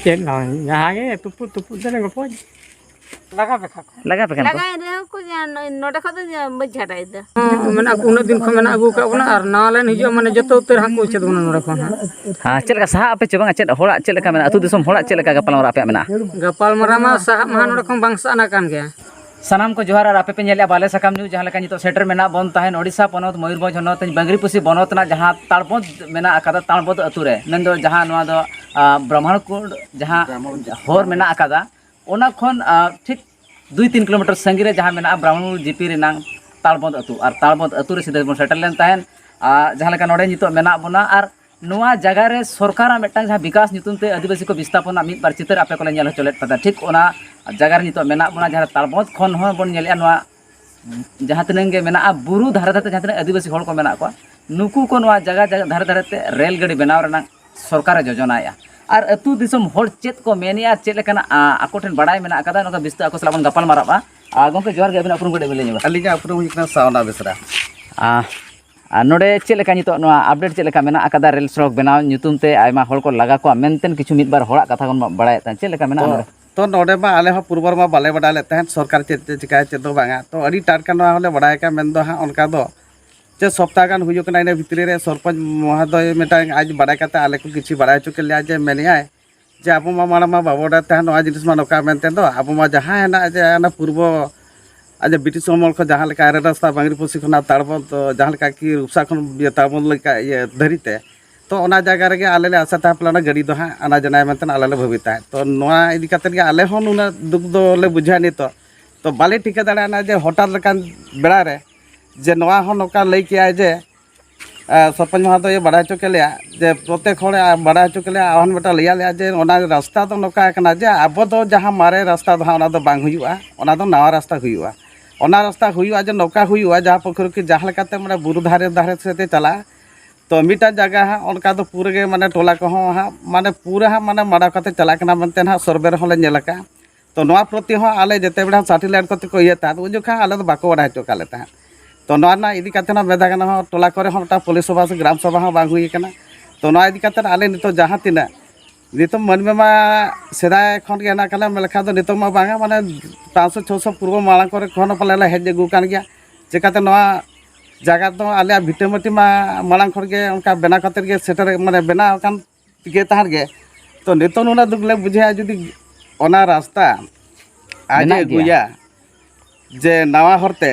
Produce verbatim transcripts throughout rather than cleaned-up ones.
ᱪᱮᱫ ᱦᱚᱸ, ᱡᱟᱦᱟᱸ ᱜᱮ ᱛᱩᱯᱩᱫ ᱛᱩᱯᱩᱫ ᱫᱚᱞᱮ ᱜᱚᱯᱚᱡ᱾ ᱞᱟᱜᱟ ᱯᱮ ᱠᱷᱟᱱ ᱠᱚ᱾ ᱞᱟᱜᱟᱭ ᱨᱮᱦᱚᱸ ᱠᱚ, ᱡᱟ-, ᱱᱚ-, ᱱᱚᱰᱮ ᱠᱷᱚᱱ ᱫᱚ ᱡᱟ-, ᱵᱟᱹᱧ ᱪᱷᱟᱰᱟᱭᱮᱫᱟ᱾ ᱦᱮᱸ, ᱢᱮᱱᱟᱜ ᱠᱚ, ᱩᱱᱟᱹᱜ ᱫᱤᱱ ᱠᱷᱚᱱ ᱢᱮᱱᱟᱜ ᱟᱹᱜᱩ ᱟᱠᱟᱫ ᱵᱚᱱᱟ, ᱟᱨ ᱱᱟᱣᱟ ᱞᱟᱭᱤᱱ ᱦᱤᱡᱩᱜᱼᱟ, ᱢᱟᱱᱮ ᱡᱚᱛᱚ ᱩᱛᱟᱹᱨ ᱦᱟᱸᱜ ᱠᱚ ᱩᱪᱷᱟᱹᱫ ᱵᱚᱱᱟ ᱱᱚᱰᱮ ᱠᱷᱚᱱ ᱦᱟᱸᱜ᱾ ᱦᱮᱸ, ᱪᱮᱫ ᱞᱮᱠᱟ ᱥᱟᱦᱟᱜ ᱟᱯᱮ ᱪᱮ ᱵᱟᱝᱟ? ᱪᱮᱫ ᱦᱚᱲᱟᱜ ᱪᱮᱫ ᱞᱮᱠᱟ ᱢᱮᱱᱟᱜᱼᱟ? ᱟᱹᱛᱩ ᱫᱤᱥᱚᱢ ᱦᱚᱲᱟᱜ ᱪᱮᱫ ᱞᱮᱠᱟ ᱜᱟᱯᱟᱞᱢᱟᱨᱟᱣ ᱟᱯᱮᱭᱟᱜ ᱢᱮᱱᱟᱜᱼᱟ? ᱜᱟᱯᱟᱞᱢᱟᱨᱟᱣ ᱢᱟ ᱥᱟᱦᱟᱜ ᱢᱟᱦᱟ ᱱᱚᱰᱮ ᱠᱷᱚᱱ ᱵᱟᱝ ᱥᱟᱦᱟᱜ ᱠᱟᱱ ᱜᱮᱭᱟ᱾ ᱥᱟᱱᱟᱢ ᱠᱚ ᱡᱚᱦᱟᱨ, ᱟᱨ ᱟᱯᱮ ᱯᱮ ᱧᱮᱞᱮᱫᱼᱟ ᱵᱟᱞᱮ ᱥᱟᱠᱟᱢ ᱧᱩ, ᱡᱟᱦᱟᱸ ᱞᱮᱠᱟ ᱱᱤᱛᱚᱜ ᱥᱮᱴᱮᱨ ᱢᱮᱱᱟᱜ ᱵᱚᱱ ᱛᱟᱦᱮᱸᱫ ᱳᱰᱤᱥᱟ ᱯᱚᱱᱚᱛ ᱢᱚᱭᱩᱨᱵᱷᱚᱸᱡᱽ ᱦᱚᱱᱚᱛ ᱵᱟᱝᱜᱽᱨᱤᱯᱚᱥᱤ ᱵᱚᱱᱚᱛ ᱨᱮᱱᱟᱜ ᱡᱟᱦᱟᱸ ᱛᱟᱲᱵᱚᱸᱫᱽ ᱢᱮᱱᱟᱜ ᱟᱠᱟᱫᱟ, ᱛᱟᱲᱵᱚᱸᱫᱽ ᱟᱹᱛᱩ ᱨᱮ, ᱢᱮᱱᱫᱚ ᱡᱟᱦᱟᱸ ᱱᱚᱣᱟ ᱫᱚ, ᱟ, ᱵᱨᱟᱦᱢᱚᱬᱠᱩᱸᱰ ᱡᱟᱦᱟᱸ ᱦᱚᱨ ᱢᱮᱱᱟᱜ ᱟᱠᱟᱫᱟ, ᱚᱱᱟ ᱠᱷᱚᱱ, ᱟ, ᱴᱷᱤᱠ ᱫᱩᱭ ᱛᱤᱱ ᱠᱤᱞᱳᱢᱤᱴᱟᱨ ᱥᱟᱺᱜᱤᱧ ᱨᱮ ᱡᱟᱦᱟᱸ ᱢᱮᱱᱟᱜᱼᱟ ᱵᱨᱟᱦᱢᱚᱬᱠᱩᱸᱰ ᱡᱤᱯᱤ ᱨᱮᱱᱟᱝ ᱛᱟᱲᱵᱚᱸᱫᱽ ᱟᱹᱛᱩ, ᱟᱨ ᱛᱟᱲᱵᱚᱸᱫᱽ ᱟᱹᱛᱩ ᱨᱮ ᱥᱤᱫᱷᱟᱹ ᱵᱚᱱ ᱥᱮᱴᱮᱨ ᱞᱮᱱ ᱛᱟᱦᱮᱸᱫ᱾ ᱟᱨ ᱡᱟᱦᱟᱸ ᱞᱮᱠᱟ ᱱᱚᱰᱮ ᱱᱤᱛᱚᱜ ᱢᱮᱱᱟᱜ ᱵᱚᱱᱟ, ᱟᱨ ᱱᱚᱣᱟ ᱡᱟᱭᱜᱟ ᱨᱮ ᱥᱚᱨᱠᱟᱨᱟᱜ ᱢᱤᱫᱴᱟᱝ ᱡᱟᱦᱟᱸ ᱵᱤᱠᱟᱥ ᱧᱩᱛᱩᱢ ᱛᱮ ᱟᱹᱫᱤᱵᱟᱹᱥᱤ ᱠᱚ ᱵᱤᱥᱛᱷᱟᱯᱚᱱ ᱨᱮᱱᱟᱜ ᱢᱤᱫ ᱵᱟᱨ ᱪᱤᱛᱟᱹᱨ ᱟᱯᱮ ᱠᱚᱞᱮ ᱧᱮᱞ ᱦᱚᱪᱚ ᱞᱮᱫ ᱯᱮ ᱛᱟᱦᱮᱸᱫ, ᱴᱷᱤᱠ ᱚᱱᱟ ᱡᱟᱭᱜᱟ ᱨᱮ ᱱᱤᱛᱚᱜ ᱢᱮᱱᱟᱜ ᱵᱚᱱᱟ, ᱡᱟᱦᱟᱸ ᱨᱮ ᱛᱟᱲᱵᱚᱸᱫᱽ ᱠᱷᱚᱱ ᱦᱚᱸ ᱵᱚᱱ ᱧᱮᱞᱮᱫᱼᱟ ᱱᱚᱣᱟ ᱡᱟᱦᱟᱸ ᱛᱤᱱᱟᱹᱜ ᱜᱮ ᱢᱮᱱᱟᱜᱼᱟ, ᱵᱩᱨᱩ ᱫᱷᱟᱨᱮ ᱫᱷᱟᱨᱮ ᱛᱮ ᱡᱟᱦᱟᱸ ᱛᱤᱱᱟᱹᱜ ᱟᱹᱫᱤᱵᱟᱹᱥᱤ ᱦᱚᱲ ᱠᱚ ᱢᱮᱱᱟᱜ ᱠᱚᱣᱟ, ᱱᱩᱠᱩ ᱠᱚ ᱱᱚᱣᱟ ᱡᱟᱭᱜᱟ, ᱡᱟᱭᱜᱟ ᱫᱷᱟᱨᱮ ᱫᱷᱟᱨᱮ ᱛᱮ ᱨᱮᱹᱞ ᱜᱟᱹᱰᱤ ᱵᱮᱱᱟᱣ ᱨᱮᱱᱟᱜ ᱥᱚᱨᱠᱟᱨᱮ ᱡᱳᱡᱚᱱᱟᱭᱮᱫᱼᱟ᱾ ᱟᱨ ᱟᱹᱛᱩ ᱫᱤᱥᱚᱢ ᱦᱚᱲ ᱪᱮᱫ ᱠᱚ ᱢᱮᱱᱮᱫᱼᱟ, ᱪᱮᱫ ᱞᱮᱠᱟᱱᱟᱜ, ᱟ, ᱟᱠᱚ ᱴᱷᱮᱱ ᱵᱟᱲᱟᱭ ᱢᱮᱱᱟᱜ ᱟᱠᱟᱫᱟ, ᱱᱚᱝᱠᱟ ᱵᱤᱥᱛᱟᱨ ᱟᱠᱚ ᱥᱟᱞᱟᱜ ᱵᱚᱱ ᱜᱟᱯᱟᱞ ᱢᱟᱨᱟᱜᱼᱟ᱾ ᱟᱨ ᱜᱚᱢᱠᱮ, ᱡᱚᱦᱟᱨ ᱜᱮ, ᱟᱹᱵᱤᱱᱟᱜ ᱩᱯᱨᱩᱢ ᱠᱟᱹᱴᱤᱡ ᱵᱤᱱ ᱞᱟᱹᱭ ᱧᱚᱜᱟ᱾ ᱟᱹᱞᱤᱧᱟᱜ ᱩᱯᱨᱩᱢ ᱦᱩᱭᱩᱜ ᱠᱟᱱᱟ ᱥᱟᱣᱱᱟ ᱵᱮᱥᱨᱟ᱾ ᱟ, ᱟᱨ ᱱᱚᱰᱮ ᱪᱮᱫ ᱞᱮᱠᱟ ᱱᱤᱛᱚᱜ ᱱᱚᱣᱟ ᱟᱯᱰᱮᱴ ᱪᱮᱫ ᱞᱮᱠᱟ ᱢᱮᱱᱟᱜ ᱟᱠᱟᱫᱟ? ᱨᱮᱹᱞ ᱥᱚᱲᱚᱠ ᱵᱮᱱᱟᱣ ᱧᱩᱛᱩᱢ ᱛᱮ ᱟᱭᱢᱟ ᱦᱚᱲ ᱠᱚ ᱞᱟᱜᱟ ᱠᱚᱣᱟ ᱢᱮᱱᱛᱮ ᱠᱤᱪᱷᱩ ᱢᱤᱫ ᱵᱟᱨ ᱦᱚᱲᱟᱜ ᱠᱟᱛᱷᱟ ᱵᱚᱱ ᱵᱟᱲᱟᱭᱮᱫ ᱛᱟᱦᱮᱸᱫ, ᱪᱮᱫ ᱞᱮᱠᱟ ᱢᱮᱱᱟᱜᱼᱟ ᱛᱚ, ᱱᱚᱰᱮ? ᱛᱚ ᱱᱚᱰᱮ ᱢᱟ ᱟᱞᱮ ᱦᱚᱸ ᱯᱩᱨᱵᱚ ᱨᱮᱢᱟ ᱵᱟᱞᱮ ᱵᱟᱰᱟᱭ ᱞᱮᱫ ᱛᱟᱦᱮᱸᱫ, ᱥᱚᱨᱠᱟᱨ ᱪᱮᱫ ᱪᱮᱫ ᱪᱤᱠᱟᱹᱭᱟ, ᱪᱮᱫ ᱫᱚ ᱵᱟᱝᱟ᱾ ᱛᱚ ᱟᱹᱰᱤ ᱴᱟᱴᱠᱟ ᱱᱚᱣᱟ ᱦᱚᱸᱞᱮ ᱵᱟᱲᱟᱭ ᱠᱟᱜᱼᱟ, ᱢᱮᱱᱫᱚ ᱦᱟᱸᱜ ᱚᱱᱠᱟ ᱫᱚ ᱪᱮᱫ ᱥᱚᱯᱛᱟᱦ ᱜᱟᱱ ᱦᱩᱭᱩᱜ ᱠᱟᱱᱟ, ᱤᱱᱟᱹ ᱵᱷᱤᱛᱨᱤ ᱨᱮ ᱥᱚᱨᱯᱚᱧᱪ ᱢᱚᱦᱳᱫᱚᱭ ᱢᱤᱫᱴᱟᱝ ᱟᱡ ᱵᱟᱲᱟᱭ ᱠᱟᱛᱮ ᱟᱞᱮ ᱠᱚ ᱠᱤᱪᱷᱩ ᱵᱟᱲᱟᱭ ᱦᱚᱪᱚ ᱠᱮᱫ ᱞᱮᱭᱟ ᱡᱮ ᱢᱮᱱᱮᱫᱼᱟᱭ ᱡᱮ ᱟᱵᱚ ᱢᱟ ᱢᱟᱲᱟᱝ ᱢᱟ ᱵᱟᱵᱚ ᱵᱟᱰᱟᱭ ᱛᱟᱦᱮᱸᱫ ᱱᱚᱣᱟ ᱡᱤᱱᱤᱥ ᱢᱟ ᱱᱚᱝᱠᱟ ᱢᱮᱱᱛᱮ ᱫᱚ, ᱟᱵᱚ ᱢᱟ ᱡᱟᱦᱟᱸ ᱦᱮᱱᱟᱜ ᱡᱮ ᱚᱱᱟ ᱯᱩᱨᱵᱚ, ᱟᱡ ᱵᱨᱤᱴᱤᱥ ᱟᱢᱚᱞ ᱠᱷᱚᱱ ᱡᱟᱦᱟᱸ ᱞᱮᱠᱟ ᱨᱮᱞ ᱨᱟᱥᱛᱟ ᱵᱟᱝᱨᱤᱯᱚᱥᱤ ᱠᱷᱚᱱᱟᱜ ᱛᱟᱲᱵᱚᱸᱫ ᱫᱚ ᱡᱟᱦᱟᱸ ᱞᱮᱠᱟ ᱠᱤ ᱨᱩᱯᱥᱟ ᱠᱷᱚᱱ ᱤᱭᱟᱹ ᱛᱟᱲᱵᱚᱸᱫ ᱞᱮᱠᱟ ᱤᱭᱟᱹ ᱫᱷᱟᱹᱨᱤᱡ ᱛᱮ, ᱛᱚ ᱚᱱᱟ ᱡᱟᱭᱜᱟ ᱨᱮᱜᱮ ᱟᱞᱮ ᱞᱮ ᱟᱥᱟ ᱛᱟᱦᱮᱸ ᱯᱟᱞᱮ ᱚᱱᱟ ᱜᱟᱹᱰᱤ ᱫᱚ ᱦᱟᱸᱜ ᱟᱱᱟ ᱡᱟᱱᱟᱭ ᱢᱮᱱᱛᱮ ᱟᱞᱮ ᱞᱮ ᱵᱷᱟᱹᱵᱤ ᱛᱟᱦᱮᱸᱫ᱾ ᱛᱚ ᱱᱚᱣᱟ ᱤᱫᱤ ᱠᱟᱛᱮᱫ ᱜᱮ ᱟᱞᱮ ᱦᱚᱸ ᱱᱩᱱᱟᱹᱜ ᱫᱩᱠ ᱫᱚᱞᱮ ᱵᱩᱡᱷᱟᱹᱣᱟ ᱱᱤᱛᱚᱜ᱾ ᱛᱚ ᱵᱟᱞᱮ ᱴᱷᱤᱠᱟᱹ ᱫᱟᱲᱮᱭᱟᱜᱼᱟ ᱡᱮ ᱦᱚᱴᱟᱛ ᱞᱮᱠᱟᱱ ᱵᱮᱲᱟ ᱨᱮ ᱡᱮ ᱱᱚᱣᱟ ᱦᱚᱸ ᱱᱚᱝᱠᱟ ᱞᱟᱹᱭ ᱠᱮᱜᱼᱟᱭ ᱡᱮ ᱮ, ᱥᱚᱨᱯᱚᱧᱪ ᱢᱚᱦᱳᱫᱚᱭ ᱵᱟᱲᱟᱭ ᱦᱚᱪᱚ ᱠᱮᱫ ᱞᱮᱭᱟ ᱡᱮ ᱯᱨᱚᱛᱮᱠ ᱦᱚᱲᱮ ᱵᱟᱲᱟᱭ ᱦᱚᱪᱚ ᱠᱮᱫ ᱞᱮᱭᱟ, ᱟᱦᱟᱱ ᱢᱤᱫᱴᱟᱝ ᱞᱟᱹᱭᱟᱫ ᱞᱮᱭᱟ ᱡᱮ ᱚᱱᱟ ᱨᱟᱥᱛᱟ ᱫᱚ ᱱᱚᱝᱠᱟ ᱠᱟᱱᱟ ᱡᱮ ᱟᱵᱚ ᱫᱚ ᱡᱟᱦᱟᱸ ᱢᱟᱨᱮ ᱨᱟᱥᱛᱟ ᱫᱚ ᱦᱟᱸᱜ ᱚᱱᱟ ᱫᱚ ᱵᱟᱝ ᱦᱩᱭᱩᱜᱼᱟ, ᱚᱱᱟ ᱫᱚ ᱱᱟᱣᱟ ᱨᱟᱥᱛᱟ ᱦᱩᱭᱩᱜᱼᱟ᱾ ᱚᱱᱟ ᱨᱟᱥᱛᱟ ᱦᱩᱭᱩᱜᱼᱟ ᱡᱮ ᱱᱚᱝᱠᱟ ᱦᱩᱭᱩᱜᱼᱟ ᱡᱟᱦᱟᱸ ᱯᱩᱠᱷᱨᱤ ᱠᱤ ᱡᱟᱦᱟᱸ ᱞᱮᱠᱟᱛᱮ ᱢᱟᱱᱮ ᱵᱩᱨᱩ ᱫᱷᱟᱨᱮ ᱫᱷᱟᱨᱮ ᱥᱮᱫ ᱛᱮ ᱪᱟᱞᱟᱜᱼᱟ᱾ ᱛᱚ ᱢᱤᱫᱴᱟᱝ ᱡᱟᱭᱜᱟ ᱦᱟᱸᱜ ᱚᱱᱠᱟ ᱫᱚ ᱯᱩᱨᱟᱹ ᱜᱮ ᱢᱟᱱᱮ ᱴᱚᱞᱟ ᱠᱚᱦᱚᱸ ᱦᱟᱸᱜ ᱢᱟᱱᱮ ᱯᱩᱨᱟᱹ ᱦᱟᱸᱜ ᱢᱟᱱᱮ ᱢᱟᱰᱟ ᱠᱟᱛᱮ ᱪᱟᱞᱟᱜ ᱠᱟᱱᱟ ᱢᱮᱱᱛᱮ ᱦᱟᱸᱜ ᱥᱚᱨᱵᱮ ᱨᱮᱦᱚᱸ ᱞᱮ ᱧᱮᱞ ᱟᱠᱟᱫᱼᱟ᱾ ᱛᱚ ᱱᱚᱣᱟ ᱯᱨᱚᱛᱤ ᱦᱚᱸ ᱟᱞᱮ ᱡᱮᱛᱮ ᱵᱮᱲᱟ ᱥᱟᱴᱤᱞᱟᱭᱤᱴ ᱠᱚᱛᱮ ᱠᱚ ᱤᱭᱟᱹ ᱛᱟᱦᱮᱸᱫ, ᱩᱱ ᱡᱚᱠᱷᱟᱱ ᱟᱞᱮ ᱫᱚ ᱵᱟᱠᱚ ᱵᱟᱲᱟᱭ ᱦᱚᱪᱚ ᱟᱠᱟᱫ ᱞᱮ ᱛᱟᱦᱮᱸᱫ᱾ ᱛᱚ ᱱᱚᱣᱟ ᱨᱮᱱᱟᱜ ᱤᱫᱤ ᱠᱟᱛᱮ ᱦᱚᱸ ᱢᱮᱫᱟ ᱜᱟᱱ ᱦᱚᱸ ᱴᱚᱞᱟ ᱠᱚᱨᱮ ᱦᱚᱸ ᱢᱤᱫᱴᱟᱝ ᱯᱚᱞᱤᱥ ᱥᱚᱵᱷᱟ ᱥᱮ ᱜᱨᱟᱢ ᱥᱚᱵᱷᱟ ᱦᱚᱸ ᱵᱟᱝ ᱦᱩᱭ ᱟᱠᱟᱱᱟ᱾ ᱛᱚ ᱱᱚᱣᱟ ᱤᱫᱤ ᱠᱟᱛᱮ ᱟᱞᱮ ᱱᱤᱛᱚᱜ ᱡᱟᱦᱟᱸ ᱛᱤᱱᱟᱹᱜ ᱱᱤᱛᱚᱜ ᱢᱟᱹᱱᱢᱤ ᱢᱟ ᱥᱮᱫᱟᱭ ᱠᱷᱚᱱ ᱜᱮ ᱦᱮᱱᱟᱜ ᱠᱟᱫ ᱞᱮᱭᱟ, ᱢᱮᱱ ᱞᱮᱠᱷᱟᱱ ᱫᱚ ᱱᱤᱛᱚᱜ ᱢᱟ ᱵᱟᱝᱟ, ᱢᱟᱱᱮ ᱯᱟᱸᱪᱥᱚ ᱪᱷᱚᱥᱚ ᱯᱩᱨᱵᱚ ᱢᱟᱲᱟᱝ ᱠᱚᱨᱮ ᱠᱷᱚᱱ ᱦᱚᱸ ᱯᱟᱞᱮ ᱞᱮ ᱦᱮᱡ ᱟᱹᱜᱩ ᱟᱠᱟᱱ ᱜᱮᱭᱟ᱾ ᱪᱤᱠᱟᱹᱛᱮ ᱱᱚᱣᱟ ᱡᱟᱭᱜᱟ ᱫᱚ ᱟᱞᱮᱭᱟᱜ ᱵᱷᱤᱴᱟᱹ ᱢᱟᱹᱴᱤ ᱢᱟ ᱢᱟᱲᱟᱝ ᱠᱷᱚᱱ ᱜᱮ ᱚᱱᱠᱟ ᱵᱮᱱᱟᱣ ᱠᱟᱛᱮᱫ ᱜᱮ ᱥᱮᱴᱮᱨ, ᱢᱟᱱᱮ ᱵᱮᱱᱟᱣ ᱟᱠᱟᱱ ᱜᱮ ᱛᱟᱦᱮᱸᱫ ᱜᱮ᱾ ᱛᱚ ᱱᱤᱛᱚᱜ ᱱᱩᱱᱟᱹᱜ ᱫᱩᱠ ᱞᱮ ᱵᱩᱡᱷᱟᱹᱣᱟ, ᱡᱩᱫᱤ ᱚᱱᱟ ᱨᱟᱥᱛᱟ ᱟᱡ ᱮ ᱢᱮᱱᱟᱜ ᱜᱮᱭᱟ᱾ ᱟᱹᱜᱩᱭᱟ ᱡᱮ ᱱᱟᱣᱟ ᱦᱚᱨᱛᱮ,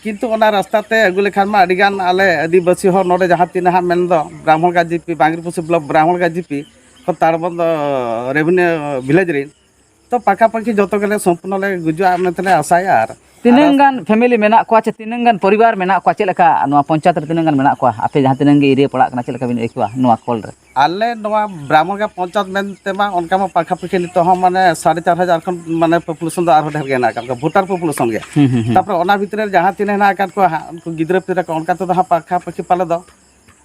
ᱠᱤᱱᱛᱩ ᱚᱱᱟ ᱨᱟᱥᱛᱟ ᱛᱮ ᱟᱹᱜᱩ ᱞᱮᱠᱷᱟᱱ ᱢᱟ ᱟᱹᱰᱤᱜᱟᱱ ᱟᱞᱮ ᱟᱹᱫᱤᱵᱟᱹᱥᱤ ᱦᱚᱲ ᱱᱚᱰᱮ ᱡᱟᱦᱟᱸ ᱛᱤᱱᱟᱹᱜ ᱦᱟᱸᱜ ᱢᱮᱱᱫᱚ ᱵᱨᱟᱦᱢᱚᱬ ᱜᱟᱡᱤᱯᱤ, ᱵᱟᱝᱨᱤᱯᱚᱥᱤ ᱵᱞᱚᱠ ᱵᱨᱟᱦᱢᱚᱬ ᱜᱟᱡᱤᱯᱤ ᱠᱷᱚᱱ ᱛᱟᱲᱵᱚᱱᱫᱚ ᱨᱮᱵᱷᱮᱱᱤᱭᱩ ᱵᱷᱤᱞᱮᱡᱽ ᱨᱮᱱ, ᱛᱚ ᱯᱟᱠᱟᱯᱟᱠᱤ ᱡᱚᱛᱚ ᱜᱮᱞᱮ ᱥᱚᱢᱯᱩᱨᱱᱚ ᱞᱮ ᱜᱩᱡᱩᱜᱼᱟ ᱢᱮᱱᱛᱮ ᱞᱮ ᱟᱥᱟᱭᱟ᱾ ᱟᱨ ᱛᱤᱱᱟᱹᱝ ᱟᱨ ᱜᱟᱱ ᱯᱷᱮᱢᱮᱞᱤ ᱢᱮᱱᱟᱜ ᱠᱚᱣᱟ ᱪᱮ ᱛᱤᱱᱟᱹᱝ ᱜᱟᱱ ᱯᱚᱨᱤᱵᱟᱨ ᱢᱮᱱᱟᱜ ᱠᱚᱣᱟ? ᱪᱮᱫ ᱞᱮᱠᱟ ᱱᱚᱣᱟ ᱯᱚᱧᱪᱟᱭᱮᱛ ᱨᱮ ᱛᱤᱱᱟᱹᱝ ᱜᱟᱱ ᱢᱮᱱᱟᱜ ᱠᱚᱣᱟ? ᱟᱯᱮ ᱡᱟᱦᱟᱸ ᱛᱤᱱᱟᱹᱝ ᱜᱮ ᱮᱨᱤᱭᱟ ᱯᱟᱲᱟᱜ ᱠᱟᱱᱟ, ᱪᱮᱫ ᱞᱮᱠᱟ ᱵᱤᱱ ᱟᱹᱭᱠᱟᱹᱣᱟ ᱱᱚᱣᱟ ᱠᱚᱞ ᱨᱮ? ᱟᱞᱮ ᱱᱚᱣᱟ ᱵᱨᱟᱦᱢᱚᱬ ᱜᱟᱲ ᱯᱚᱧᱪᱟᱭᱮᱛ ᱢᱮᱱᱛᱮ ᱢᱟ ᱚᱱᱠᱟ ᱢᱟ ᱯᱟᱠᱟᱯᱟᱠᱤ ᱱᱤᱛᱚᱜ ᱦᱚᱸ ᱢᱟᱱᱮ ᱥᱟᱲᱮ ᱪᱟᱨ ᱦᱟᱡᱟᱨ ᱠᱷᱚᱱ ᱢᱟᱱᱮ ᱯᱚᱯᱩᱞᱮᱥᱚᱱ ᱫᱚ ᱟᱨᱦᱚᱸ ᱰᱷᱮᱨ ᱜᱮ ᱦᱮᱱᱟᱜ ᱟᱠᱟᱫ ᱠᱚᱣᱟ, ᱵᱷᱳᱴᱟᱨ ᱯᱚᱯᱩᱞᱮᱥᱚᱱ ᱜᱮ᱾ ᱦᱩᱸ, ᱦᱩᱸ, ᱦᱩᱸ᱾ ᱛᱟᱨᱯᱚᱨᱮ ᱚᱱᱟ ᱵᱷᱤᱛᱨᱤ ᱨᱮ ᱡᱟᱦᱟᱸ ᱛᱤᱱᱟᱹᱜ ᱦᱮᱱᱟᱜ ᱟᱠᱟᱫ ᱠᱚᱣᱟ ᱦᱟᱸᱜ, ᱩᱱᱠᱩ ᱜᱤᱫᱽᱨᱟᱹ ᱯᱤᱫᱽᱨᱟᱹ ᱠᱚ, ᱚᱱᱠᱟ ᱛᱮᱫᱚ ᱦᱟᱸᱜ ᱯᱟᱠᱟᱯᱟᱠᱤ ᱯᱟᱞᱮ ᱫᱚ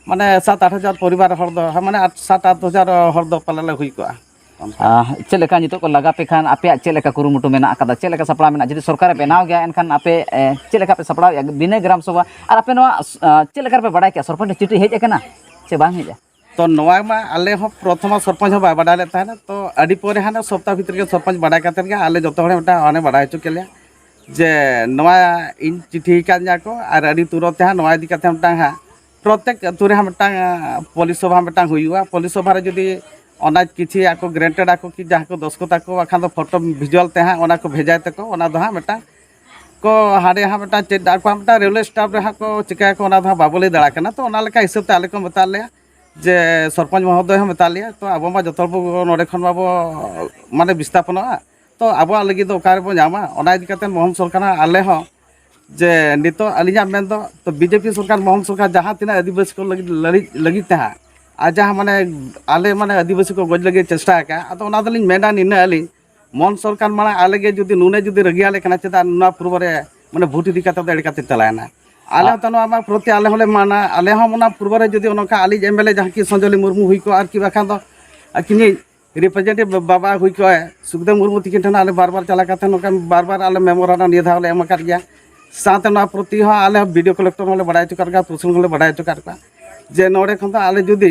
ᱢᱟᱱᱮ ᱥᱟᱛ ᱟᱴ ᱦᱟᱡᱟᱨ ᱦᱚᱲ ᱫᱚ, ᱦᱮᱸ, ᱢᱟᱱᱮ ᱟᱴ, ᱥᱟᱛ ᱟᱴ ᱦᱟᱡᱟᱨ ᱦᱚᱲ ᱫᱚ ᱯᱟᱞᱮ ᱞᱮ ᱦᱩᱭ ᱠᱚᱜᱼᱟ᱾ ᱚᱱᱠᱟ᱾ ᱟᱸ, ᱪᱮᱫ ᱞᱮᱠᱟ ᱱᱤᱛᱚᱜ ᱠᱚ ᱞᱟᱜᱟ ᱯᱮ ᱠᱷᱟᱱ ᱟᱯᱮᱭᱟᱜ ᱪᱮᱫ ᱞᱮᱠᱟ ᱠᱩᱨᱩᱢᱩᱴᱩ ᱢᱮᱱᱟᱜ ᱟᱠᱟᱫᱟ? ᱪᱮᱫ ᱞᱮᱠᱟ ᱥᱟᱯᱲᱟᱣ ᱢᱮᱱᱟᱜᱼᱟ? ᱡᱩᱫᱤ ᱥᱚᱨᱠᱟᱨᱮ ᱵᱮᱱᱟᱣ ᱜᱮᱭᱟ, ᱮᱱᱠᱷᱟᱱ ᱟᱯᱮ, ᱮ, ᱪᱮᱫ ᱞᱮᱠᱟ ᱯᱮ ᱥᱟᱯᱲᱟᱣᱮᱫᱼᱟ ᱵᱤᱱᱟᱹ ᱜᱨᱟᱢ ᱥᱚᱵᱷᱟ? ᱟᱨ ᱟᱯᱮ ᱱᱚᱣᱟ, ᱟᱸ, ᱪᱮᱫ ᱞᱮᱠᱟ ᱨᱮᱯᱮ ᱵᱟᱲᱟᱭ ᱠᱮᱜᱼᱟ? ᱥᱚᱨᱯᱚᱧᱪ ᱪᱤᱴᱷᱤ ᱦᱮᱡ ᱟᱠᱟᱱᱟ ᱥᱮ ᱵᱟᱝ ᱦᱮᱡ ᱟᱠᱟᱱᱟ? ᱛᱚ ᱱᱚᱣᱟ ᱢᱟ ᱟᱞᱮ ᱦᱚᱸ ᱯᱨᱚᱛᱷᱚᱢ ᱥᱚᱨᱯᱚᱧᱪ ᱦᱚᱸ ᱵᱟᱭ ᱵᱟᱰᱟᱭ ᱞᱮᱫ ᱛᱟᱦᱮᱱᱟ᱾ ᱛᱚ ᱟᱹᱰᱤ ᱯᱚᱨᱮ ᱦᱟᱱᱮ ᱥᱚᱯᱛᱟ ᱵᱷᱤᱛᱨᱤ ᱜᱮ ᱥᱚᱨᱯᱚᱧᱪ ᱵᱟᱰᱟᱭ ᱠᱟᱛᱮᱫ ᱜᱮ ᱟᱞᱮ ᱡᱚᱛᱚ ᱦᱚᱲ ᱢᱤᱫᱴᱟᱝ ᱚᱱᱮ ᱵᱟᱰᱟᱭ ᱦᱚᱪᱚ ᱠᱮᱫ ᱞᱮᱭᱟ ᱡᱮ ᱱᱚᱣᱟ ᱤᱧ ᱪᱤᱴᱷᱤ ᱟᱠᱟᱫᱤᱧᱟ ᱠᱚ, ᱟᱨ ᱟᱹᱰᱤ ᱛᱩᱨᱟᱹᱛ ᱛᱮ ᱦᱟᱸᱜ ᱱᱚᱣᱟ ᱤᱫᱤ ᱠᱟᱛᱮᱫ ᱢᱤᱫᱴᱟᱝ ᱦᱟᱸᱜ ᱯᱨᱚᱛᱮᱠ ᱟᱹᱛᱩ ᱨᱮ ᱦᱟᱸᱜ ᱢᱤᱫᱴᱟᱝ, ᱟᱸ, ᱯᱚᱞᱤ ᱥᱚᱵᱷᱟ ᱢᱤᱫᱴᱟᱝ ᱦᱩᱭᱩᱜᱼᱟ᱾ ᱯᱚᱞᱤ ᱥᱚᱵᱷᱟ ᱨᱮ ᱡᱩᱫᱤ ᱚᱱᱟ ᱠᱤᱪᱷᱤ ᱟᱠᱚ ᱜᱨᱮᱱᱴᱮᱰ ᱟᱠᱚ ᱠᱤ ᱡᱟᱦᱟᱸ ᱠᱚ ᱫᱚᱥᱠᱚᱛ ᱟᱠᱚ, ᱵᱟᱠᱷᱟᱱ ᱫᱚ ᱯᱷᱳᱴᱳ ᱵᱷᱤᱡᱩᱣᱟᱞ ᱛᱮ ᱦᱟᱸᱜ ᱚᱱᱟ ᱠᱚ ᱵᱷᱮᱡᱟᱭ ᱛᱟᱠᱚ, ᱚᱱᱟ ᱫᱚ ᱦᱟᱸᱜ ᱢᱤᱫᱴᱟᱝ ᱠᱚ ᱦᱟᱸᱰᱮ ᱦᱟᱸᱜ ᱢᱤᱫᱴᱟᱝ ᱪᱮᱫ ᱟᱠᱚᱣᱟᱜ ᱢᱤᱫᱴᱟᱝ ᱨᱮᱞᱣᱮ ᱥᱴᱟᱯ ᱨᱮ ᱦᱟᱸᱜ ᱠᱚ ᱪᱤᱠᱟᱹᱭᱟᱠᱚ, ᱚᱱᱟ ᱫᱚ ᱦᱟᱸᱜ ᱵᱟᱵᱚ ᱞᱟᱹᱭ ᱫᱟᱲᱮᱭᱟᱜ ᱠᱟᱱᱟ᱾ ᱛᱚ ᱚᱱᱟ ᱞᱮᱠᱟ ᱦᱤᱥᱟᱹᱵ ᱛᱮ ᱟᱞᱮ ᱠᱚ ᱢᱮᱛᱟᱫ ᱞᱮᱭᱟ ᱡᱮ ᱥᱚᱨᱯᱚᱧᱪ ᱢᱚᱦᱳᱫᱚᱭ ᱦᱚᱸ ᱢᱮᱛᱟᱫ ᱞᱮᱭᱟ, ᱛᱚ ᱟᱵᱚ ᱢᱟ ᱡᱚᱛᱚ ᱦᱚᱲ ᱵᱚ ᱱᱚᱰᱮ ᱠᱷᱚᱱ ᱢᱟᱵᱚ ᱢᱟᱱᱮ ᱵᱤᱥᱛᱷᱟᱯᱚᱱᱚᱜᱼᱟ, ᱛᱚ ᱟᱵᱚᱣᱟᱜ ᱞᱟᱹᱜᱤᱫ ᱫᱚ ᱚᱠᱟ ᱨᱮᱵᱚ ᱧᱟᱢᱟ? ᱚᱱᱟ ᱤᱫᱤ ᱠᱟᱛᱮ ᱢᱚᱦᱚᱱ ᱥᱚᱨᱠᱟᱨ ᱦᱚᱸ ᱟᱞᱮ ᱦᱚᱸ ᱡᱮ ᱱᱤᱛᱚᱜ ᱟᱹᱞᱤᱧᱟᱜ ᱢᱮᱱ ᱫᱚ ᱛᱚ ᱵᱤᱡᱮᱯᱤ ᱥᱚᱨᱠᱟᱨ, ᱢᱚᱦᱚᱱ ᱥᱚᱨᱠᱟᱨ ᱡᱟᱦᱟᱸ ᱛᱤᱱᱟᱹᱜ ᱟᱹᱫᱤᱵᱟᱹᱥᱤ ᱠᱚ ᱞᱟᱹᱜᱤᱫ, ᱞᱟᱹᱜᱤᱫ, ᱞᱟᱹᱜᱤᱫ ᱛᱮ ᱦᱟᱸᱜ ᱟᱨ ᱡᱟᱦᱟᱸ ᱢᱟᱱᱮ ᱟᱞᱮ ᱢᱟᱱᱮ ᱟᱹᱫᱤᱵᱟᱹᱥᱤ ᱠᱚ ᱜᱚᱡ ᱞᱟᱹᱜᱤᱫ ᱪᱮᱥᱴᱟ ᱟᱠᱟᱫᱼᱟ, ᱟᱫᱚ ᱚᱱᱟ ᱫᱚᱞᱤᱧ ᱢᱮᱱᱟ ᱱᱤᱱᱟᱹᱜ ᱟᱹᱞᱤᱧ ᱢᱚᱦᱚᱱ ᱥᱚᱨᱠᱟᱨ ᱢᱟᱲᱟᱝ ᱟᱞᱮ ᱜᱮ ᱡᱩᱫᱤ ᱱᱩᱱᱟᱹᱜ ᱡᱩᱫᱤ ᱨᱟᱹᱜᱤ ᱟᱞᱮ ᱠᱟᱱᱟ, ᱪᱮᱫᱟᱜ ᱱᱚᱣᱟ ᱯᱩᱨᱵᱚ ᱨᱮ ᱢᱟᱱᱮ ᱵᱷᱳᱴ ᱤᱫᱤ ᱠᱟᱛᱮ ᱫᱚ ᱮᱲᱮ ᱠᱟᱛᱮ ᱪᱟᱞᱟᱣᱮᱱᱟ? ᱟᱞᱮ ᱟ- ᱦᱚᱸᱛᱚ ᱱᱚᱣᱟ ᱢᱟ ᱯᱨᱚᱛᱤ ᱟᱞᱮ ᱦᱚᱸᱞᱮ ᱢᱟᱱᱟ, ᱟᱞᱮ ᱦᱚᱸ ᱚᱱᱟ ᱯᱩᱨᱵᱚ ᱨᱮ ᱡᱩᱫᱤ ᱱᱚᱝᱠᱟ ᱟᱹᱞᱤᱧ ᱮᱢ ᱮᱞ ᱮ ᱡᱟᱦᱟᱸ ᱠᱤ ᱥᱚᱧᱡᱚᱞᱤ ᱢᱩᱨᱢᱩ ᱦᱩᱭ ᱠᱚᱜᱼᱟ, ᱟᱨ ᱠᱤ ᱵᱟᱠᱷᱟᱱ ᱫᱚ ᱟᱹᱠᱤᱱᱤᱡ ᱨᱤᱯᱨᱮᱡᱮᱱᱴᱮᱴᱤᱵᱷ ᱵᱟᱵᱟ ᱦᱩᱭ ᱠᱚᱜᱼᱟᱭ, ᱥᱩᱠᱫᱮᱵ ᱢᱩᱨᱢᱩ ᱛᱤᱠᱤᱱ ᱴᱷᱮᱱ ᱟᱞᱮ ᱵᱟᱨ ᱵᱟᱨ ᱪᱟᱞᱟᱣ ᱠᱟᱛᱮ ᱱᱚᱝᱠᱟ ᱵᱟᱨ ᱵᱟᱨ ᱟᱞᱮ ᱢᱮᱢᱳᱨᱟᱱᱰᱟᱢ ᱱᱤᱭᱟᱹ ᱫᱷᱟᱣ ᱞᱮ ᱮᱢ ᱟᱠᱟᱫ ᱜᱮᱭᱟ᱾ ᱥᱟᱶᱛᱮ ᱱᱚᱣᱟ ᱯᱨᱚᱛᱤ ᱦᱚᱸ ᱟᱞᱮ ᱵᱤ ᱰᱤ ᱳ ᱠᱟᱞᱮᱠᱴᱚᱨ ᱦᱚᱸᱞᱮ ᱵᱟᱲᱟᱭ ᱦᱚᱪᱚ ᱠᱟᱫ ᱠᱚᱣᱟ, ᱯᱨᱚᱥᱟᱥᱚᱱ ᱦᱚᱸᱞᱮ ᱵᱟᱲᱟᱭ ᱦᱚᱪᱚ ᱠᱟᱫ ᱠᱚᱣᱟ ᱡᱮ ᱱᱚᱰᱮ ᱠᱷᱚᱱ ᱫᱚ ᱟᱞᱮ ᱡᱩᱫᱤ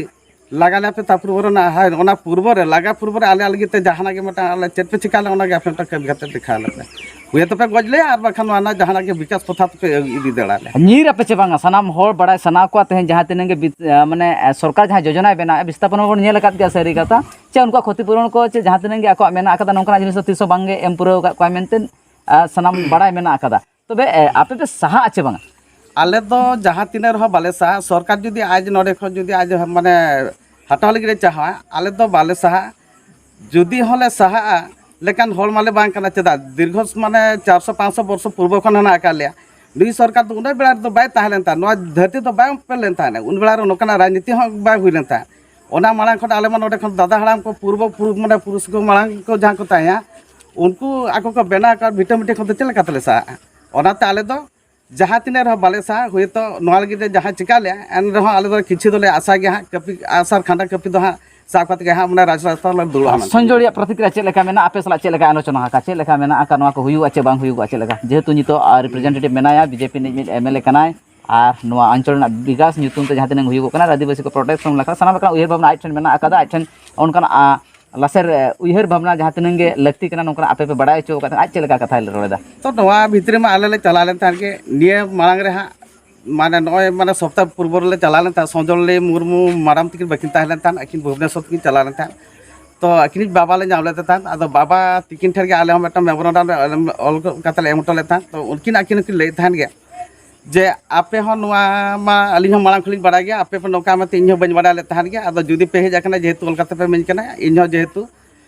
ᱞᱟᱜᱟ ᱞᱮᱭᱟ ᱯᱮ, ᱛᱟ ᱯᱩᱨᱵᱚ ᱨᱮ ᱱᱟ-, ᱦᱳᱭ, ᱚᱱᱟ ᱯᱩᱨᱵᱚ ᱨᱮ, ᱞᱟᱜᱟ ᱯᱩᱨᱵᱚ ᱨᱮ ᱟᱞᱮ ᱞᱟᱹᱜᱤᱫ ᱛᱮ ᱡᱟᱦᱟᱱᱟᱜ ᱜᱮ ᱢᱤᱫᱴᱟᱝ ᱟᱞᱮ ᱪᱮᱫ ᱯᱮ ᱪᱤᱠᱟ ᱞᱮ, ᱚᱱᱟ ᱜᱮ ᱟᱯᱮ ᱢᱤᱫᱴᱟᱝ ᱠᱟᱹᱢᱤ ᱠᱟᱛᱮ ᱫᱮᱠᱷᱟᱣ ᱞᱮᱯᱮ᱾ ᱦᱩᱭ ᱛᱚᱯᱮ ᱜᱚᱡ ᱞᱮᱭᱟ, ᱟᱨ ᱵᱟᱠᱷᱟᱱ ᱱᱚᱣᱟ ᱨᱮᱱᱟᱜ ᱡᱟᱦᱟᱱᱟᱜ ᱜᱮ ᱵᱤᱠᱟᱥ ᱯᱚᱛᱷᱟ ᱛᱮᱯᱮ ᱤᱫᱤ ᱫᱟᱲᱮᱭᱟᱞᱮᱭᱟ᱾ ᱧᱤᱨ ᱟᱯᱮ ᱪᱮ ᱵᱟᱝᱟ? ᱥᱟᱱᱟᱢ ᱦᱚᱲ ᱵᱟᱲᱟᱭ ᱥᱟᱱᱟ ᱠᱚᱣᱟ ᱛᱮᱦᱮᱧ ᱡᱟᱦᱟᱸ ᱛᱤᱱᱟᱹᱜ ᱜᱮ ᱵᱤ-, ᱟ, ᱢᱟᱱᱮ, ᱟ, ᱥᱚᱨᱠᱟᱨ ᱡᱟᱦᱟᱸ ᱡᱳᱡᱚᱱᱟᱭ ᱵᱮᱱᱟᱣᱮᱫᱼᱟ, ᱵᱤᱥᱛᱷᱟᱯᱚᱱ ᱦᱚᱸᱵᱚᱱ ᱧᱮᱞ ᱟᱠᱟᱫ ᱜᱮᱭᱟ, ᱥᱟᱹᱨᱤ ᱠᱟᱛᱷᱟ, ᱪᱮ ᱩᱱᱠᱩᱣᱟᱜ ᱠᱷᱚᱛᱤ ᱯᱩᱨᱚᱱ ᱠᱚ ᱪᱮ ᱡᱟᱦᱟᱸ ᱛᱤᱱᱟᱹᱜ ᱜᱮ ᱟᱠᱚᱣᱟᱜ ᱢᱮᱱᱟᱜ ᱟᱠᱟᱫᱟ, ᱱᱚᱝᱠᱟᱱᱟᱜ ᱡᱤᱱᱤᱥ ᱫᱚ ᱛᱤᱥ ᱦᱚᱸ ᱵᱟᱝᱜᱮ ᱮᱢ ᱯᱩᱨᱟᱹᱣ ᱟᱠᱟᱫ ᱠᱚᱣᱟ ᱢᱮᱱᱛᱮ, ᱟ, ᱥᱟᱱᱟᱢ ᱵᱟᱲᱟᱭ ᱢᱮᱱᱟᱜ ᱟᱠᱟᱫᱟ᱾ ᱛᱚᱵᱮ, ᱮ, ᱟᱯᱮ ᱯᱮ ᱥᱟᱦᱟᱜᱼᱟ ᱪᱮ ᱵᱟᱝᱟ? ᱟᱞᱮ ᱫᱚ ᱡᱟᱦᱟᱸ ᱛᱤᱱᱟᱹᱜ ᱨᱮᱦᱚᱸ ᱵᱟᱞᱮ ᱥᱟᱦᱟᱜᱼᱟ᱾ ᱥᱚᱨᱠᱟᱨ ᱡᱩᱫᱤ ᱟᱡ ᱱᱚᱰᱮ ᱠᱷᱚᱱ ᱡᱩᱫᱤ ᱟᱡ ᱢᱟᱱᱮ ᱦᱟᱛᱟᱣ ᱞᱟᱹᱜᱤᱫ ᱮ ᱪᱟᱦᱟᱣᱟ, ᱟᱞᱮ ᱫᱚ ᱵᱟᱞᱮ ᱥᱟᱦᱟᱜᱼᱟ᱾ ᱡᱩᱫᱤ ᱦᱚᱸᱞᱮ ᱥᱟᱦᱟᱜᱼᱟ ᱞᱮᱠᱟᱱ ᱦᱚᱲ ᱢᱟᱞᱮ ᱵᱟᱝ ᱠᱟᱱᱟ, ᱪᱮᱫᱟᱜ ᱫᱤᱨᱜᱷᱚ ᱢᱟᱱᱮ ᱪᱟᱨᱥᱚ ᱯᱟᱸᱪᱥᱚ ᱵᱚᱨᱥᱚ ᱯᱩᱨᱵᱚ ᱠᱷᱚᱱ ᱦᱮᱱᱟᱜ ᱟᱠᱟᱫ ᱞᱮᱭᱟ᱾ ᱱᱩᱭ ᱥᱚᱨᱠᱟᱨ ᱫᱚ ᱩᱱᱟᱹᱜ ᱵᱮᱲᱟ ᱨᱮᱫᱚ ᱵᱟᱭ ᱛᱟᱦᱮᱸ ᱞᱮᱱ ᱛᱟᱦᱮᱸᱫ, ᱱᱚᱣᱟ ᱫᱷᱟᱹᱨᱛᱤ ᱫᱚ ᱵᱟᱭ ᱩᱯᱮᱞ ᱞᱮᱱ ᱛᱟᱦᱮᱸᱫ, ᱩᱱ ᱵᱮᱲᱟ ᱨᱮ ᱱᱚᱝᱠᱟᱱᱟᱜ ᱨᱟᱡᱽᱱᱤᱛᱤ ᱦᱚᱸ ᱵᱟᱭ ᱦᱩᱭ ᱞᱮᱱ ᱛᱟᱦᱮᱸᱫ᱾ ᱚᱱᱟ ᱢᱟᱲᱟᱝ ᱠᱷᱚᱱ ᱟᱞᱮ ᱢᱟ ᱱᱚᱰᱮ ᱠᱷᱚᱱ ᱫᱟᱫᱟ ᱦᱟᱲᱟᱢ ᱠᱚ, ᱯᱩᱨᱵᱚ ᱯᱩᱨᱩᱵ ᱢᱟᱱᱮ ᱯᱩᱨᱩᱥ ᱠᱚ ᱢᱟᱲᱟᱝ ᱠᱚ ᱡᱟᱦᱟᱸ ᱠᱚ ᱛᱟᱦᱮᱸᱭᱟ, ᱩᱱᱠᱩ ᱟᱠᱚ ᱠᱚ ᱵᱮᱱᱟᱣ ᱟᱠᱟᱫ ᱵᱷᱤᱴᱟᱹ ᱢᱤᱴᱟᱹ ᱠᱷᱚᱱ ᱫᱚ ᱪᱮᱫ ᱞᱮᱠᱟ ᱛᱮᱞᱮ ᱥᱟᱦᱟᱜᱼᱟ? ᱚᱱᱟᱛᱮ ᱟᱞᱮ ᱫᱚ ᱡᱟᱦᱟᱸ ᱛᱤᱱᱟᱹᱜ ᱨᱮᱦᱚᱸ ᱵᱟᱞᱮ ᱥᱟᱦᱟᱜᱼᱟ, ᱦᱳᱭᱛᱳ ᱱᱚᱣᱟ ᱞᱟᱹᱜᱤᱫ ᱛᱮ ᱡᱟᱦᱟᱸ ᱪᱤᱠᱟ ᱞᱮᱭᱟ, ᱮᱱ ᱨᱮᱦᱚᱸ ᱟᱞᱮ ᱫᱚ ᱠᱤᱪᱷᱩ ᱫᱚᱞᱮ ᱟᱥᱟ ᱜᱮᱭᱟ ᱦᱟᱸᱜ, ᱠᱟᱹᱯᱤ ᱟᱥᱟᱨ ᱠᱷᱟᱸᱰᱟ ᱠᱟᱹᱯᱤ ᱫᱚ ᱦᱟᱸᱜ ᱥᱟᱵ ᱠᱟᱛᱮ ᱜᱮ ᱦᱟᱸᱜ ᱢᱟᱱᱮ ᱨᱟᱡᱽ ᱨᱟᱥᱛᱟ ᱞᱮ ᱫᱩᱲᱩᱵᱼᱟ ᱟᱨ ᱢᱮᱱᱛᱮ᱾ ᱥᱚᱧᱡᱚᱭ ᱨᱮᱭᱟᱜ ᱯᱨᱚᱛᱤᱠᱨᱤᱭᱟ ᱪᱮᱫ ᱞᱮᱠᱟ ᱢᱮᱱᱟᱜᱼᱟ? ᱟᱯᱮ ᱥᱟᱞᱟᱜ ᱪᱮᱫ ᱞᱮᱠᱟ ᱟᱞᱳᱪᱚᱱᱟ ᱟᱠᱟᱫ, ᱪᱮᱫ ᱞᱮᱠᱟ ᱢᱮᱱᱟᱜ ᱟᱠᱟᱫ, ᱱᱚᱣᱟ ᱠᱚ ᱦᱩᱭᱩᱜᱼᱟ ᱪᱮ ᱵᱟᱝ ᱦᱩᱭᱩᱜᱼᱟ ᱪᱮᱫ ᱞᱮᱠᱟ? ᱡᱮᱦᱮᱛᱩ ᱱᱤᱛᱚᱜ, ᱟᱨ, representative ᱢᱮᱱᱟᱭᱟ, ᱵᱤᱡᱮᱯᱤ ᱨᱤᱱᱤᱡ ᱢᱤᱫ ᱮᱢ ᱮᱞ ᱮ ᱠᱟᱱᱟᱭ, ᱟᱨ ᱱᱚᱣᱟ ᱚᱧᱪᱚᱞ ᱨᱮᱱᱟᱜ ᱵᱤᱠᱟᱥ ᱧᱩᱛᱩᱢ ᱛᱮ ᱡᱟᱦᱟᱸ ᱛᱤᱱᱟᱹᱜ ᱦᱩᱭᱩᱜᱚᱜ ᱠᱟᱱᱟ, ᱟᱹᱫᱤᱵᱟᱹᱥᱤ ᱠᱚ protection ᱞᱮᱠᱟ ᱥᱟᱱᱟᱢ ᱞᱮᱠᱟᱱᱟᱜ ᱩᱭᱦᱟᱹᱨ ᱵᱷᱟᱵᱽᱱᱟ ᱟᱡ ᱴᱷᱮᱱ ᱢᱮᱱᱟᱜ ᱟᱠᱟᱫᱟ, ᱟᱡ ᱴᱷᱮᱱ ᱚᱱᱠᱟᱱᱟᱜ, ᱟ, ᱞᱟᱥᱮᱨ, ᱮ, ᱩᱭᱦᱟᱹᱨ ᱵᱷᱟᱵᱽᱱᱟ ᱡᱟᱦᱟᱸ ᱛᱤᱱᱟᱹᱜ ᱜᱮ ᱞᱟᱹᱠᱛᱤ ᱠᱟᱱᱟ, ᱱᱚᱝᱠᱟᱱᱟᱜ ᱟᱯᱮ ᱯᱮ ᱵᱟᱲᱟᱭ ᱦᱚᱪᱚ ᱟᱠᱟᱫ ᱠᱷᱟᱱ ᱟᱡ ᱪᱮᱫ ᱞᱮᱠᱟ ᱠᱟᱛᱷᱟᱭ ᱨᱚᱲ ᱮᱫᱟ? ᱛᱚ, ᱱᱚᱣᱟ ᱵᱷᱤᱛᱨᱤ ᱢᱟ ᱟᱞᱮ ᱞᱮ ᱪᱟᱞᱟᱣ ᱞᱮᱱ ᱛᱟᱦᱮᱸᱫ ᱜᱮ, ᱱᱤᱭᱟᱹ ᱢᱟᱲᱟᱝ ᱨᱮ ᱦᱟᱸᱜ, ᱢᱟᱱᱮ, ᱱᱚᱜᱼᱚᱭ, ᱢᱟᱱᱮ, ᱥᱚᱯᱛᱟᱦ ᱯᱩᱨᱵᱚ ᱨᱮᱞᱮ ᱪᱟᱞᱟᱣ ᱞᱮᱱ ᱛᱟᱦᱮᱸᱫ, ᱥᱚᱡᱚᱞ ᱞᱮ ᱢᱩᱨᱢᱩ ᱢᱟᱰᱟᱢ ᱛᱤᱠᱤᱱ ᱵᱟᱹᱠᱤᱱ ᱛᱟᱦᱮᱸ ᱞᱮᱱ ᱛᱟᱦᱮᱸᱫ, ᱟᱹᱠᱤᱱ ᱵᱷᱩᱵᱽᱱᱮᱥᱚᱨ ᱛᱤᱠᱤᱱ ᱪᱟᱞᱟᱣ ᱞᱮᱱ ᱛᱟᱦᱮᱸᱫ᱾ ᱛᱚ, ᱟᱹᱠᱤᱱᱤᱡ ᱵᱟᱵᱟ ᱞᱮ ᱧᱟᱢ ᱞᱮᱫᱮ ᱛᱟᱦᱮᱸᱫ, ᱟᱫᱚ ᱵᱟᱵᱟ ᱛᱤᱠᱤᱱ ᱴᱷᱮᱱ ᱜᱮ ᱟᱞᱮ ᱦᱚᱸ ᱢᱤᱫᱴᱟᱝ memorandum ᱞᱮ ᱚᱞ ᱠᱟᱛᱮ ᱞᱮ ᱮᱢ ᱦᱚᱴᱚ ᱞᱮᱫ ᱛᱟᱦᱮᱸᱫ᱾ ᱛᱚ, ᱩᱱᱠᱤᱱ ᱟᱹᱠᱤᱱ ᱦᱚᱸᱠᱤᱱ ᱞᱟᱹᱭᱮᱫ ᱛᱟᱦᱮᱸᱫ ᱜᱮ ᱡᱮ, ᱟᱯᱮ ᱦᱚᱸ ᱱᱚᱣᱟ ᱢᱟ ᱟᱹᱞᱤᱧ ᱦᱚᱸ ᱢᱟᱲᱟᱝ ᱠᱷᱚᱱ ᱞᱤᱧ ᱵᱟᱲᱟᱭ ᱜᱮᱭᱟ, ᱟᱯᱮ ᱯᱮ ᱱᱚᱝᱠᱟ ᱢᱮᱱᱛᱮ ᱤᱧ ᱦᱚᱸ ᱵᱟᱹᱧ ᱵᱟᱲᱟᱭ ᱞᱮᱫ ᱛᱟᱦᱮᱸᱫ ᱜᱮ᱾ ᱟᱫᱚ ᱡᱩᱫᱤ ᱯᱮ ᱦᱮᱡ ᱟᱠᱟᱱᱟ, ᱡᱮᱦᱮᱛᱩ ᱚᱞ ᱠᱟᱛᱮ ᱯᱮ ᱤᱢᱟᱹᱧ ᱠᱟᱱᱟ, ᱤᱧ ᱦᱚᱸ ᱡᱮᱦᱮᱛᱩ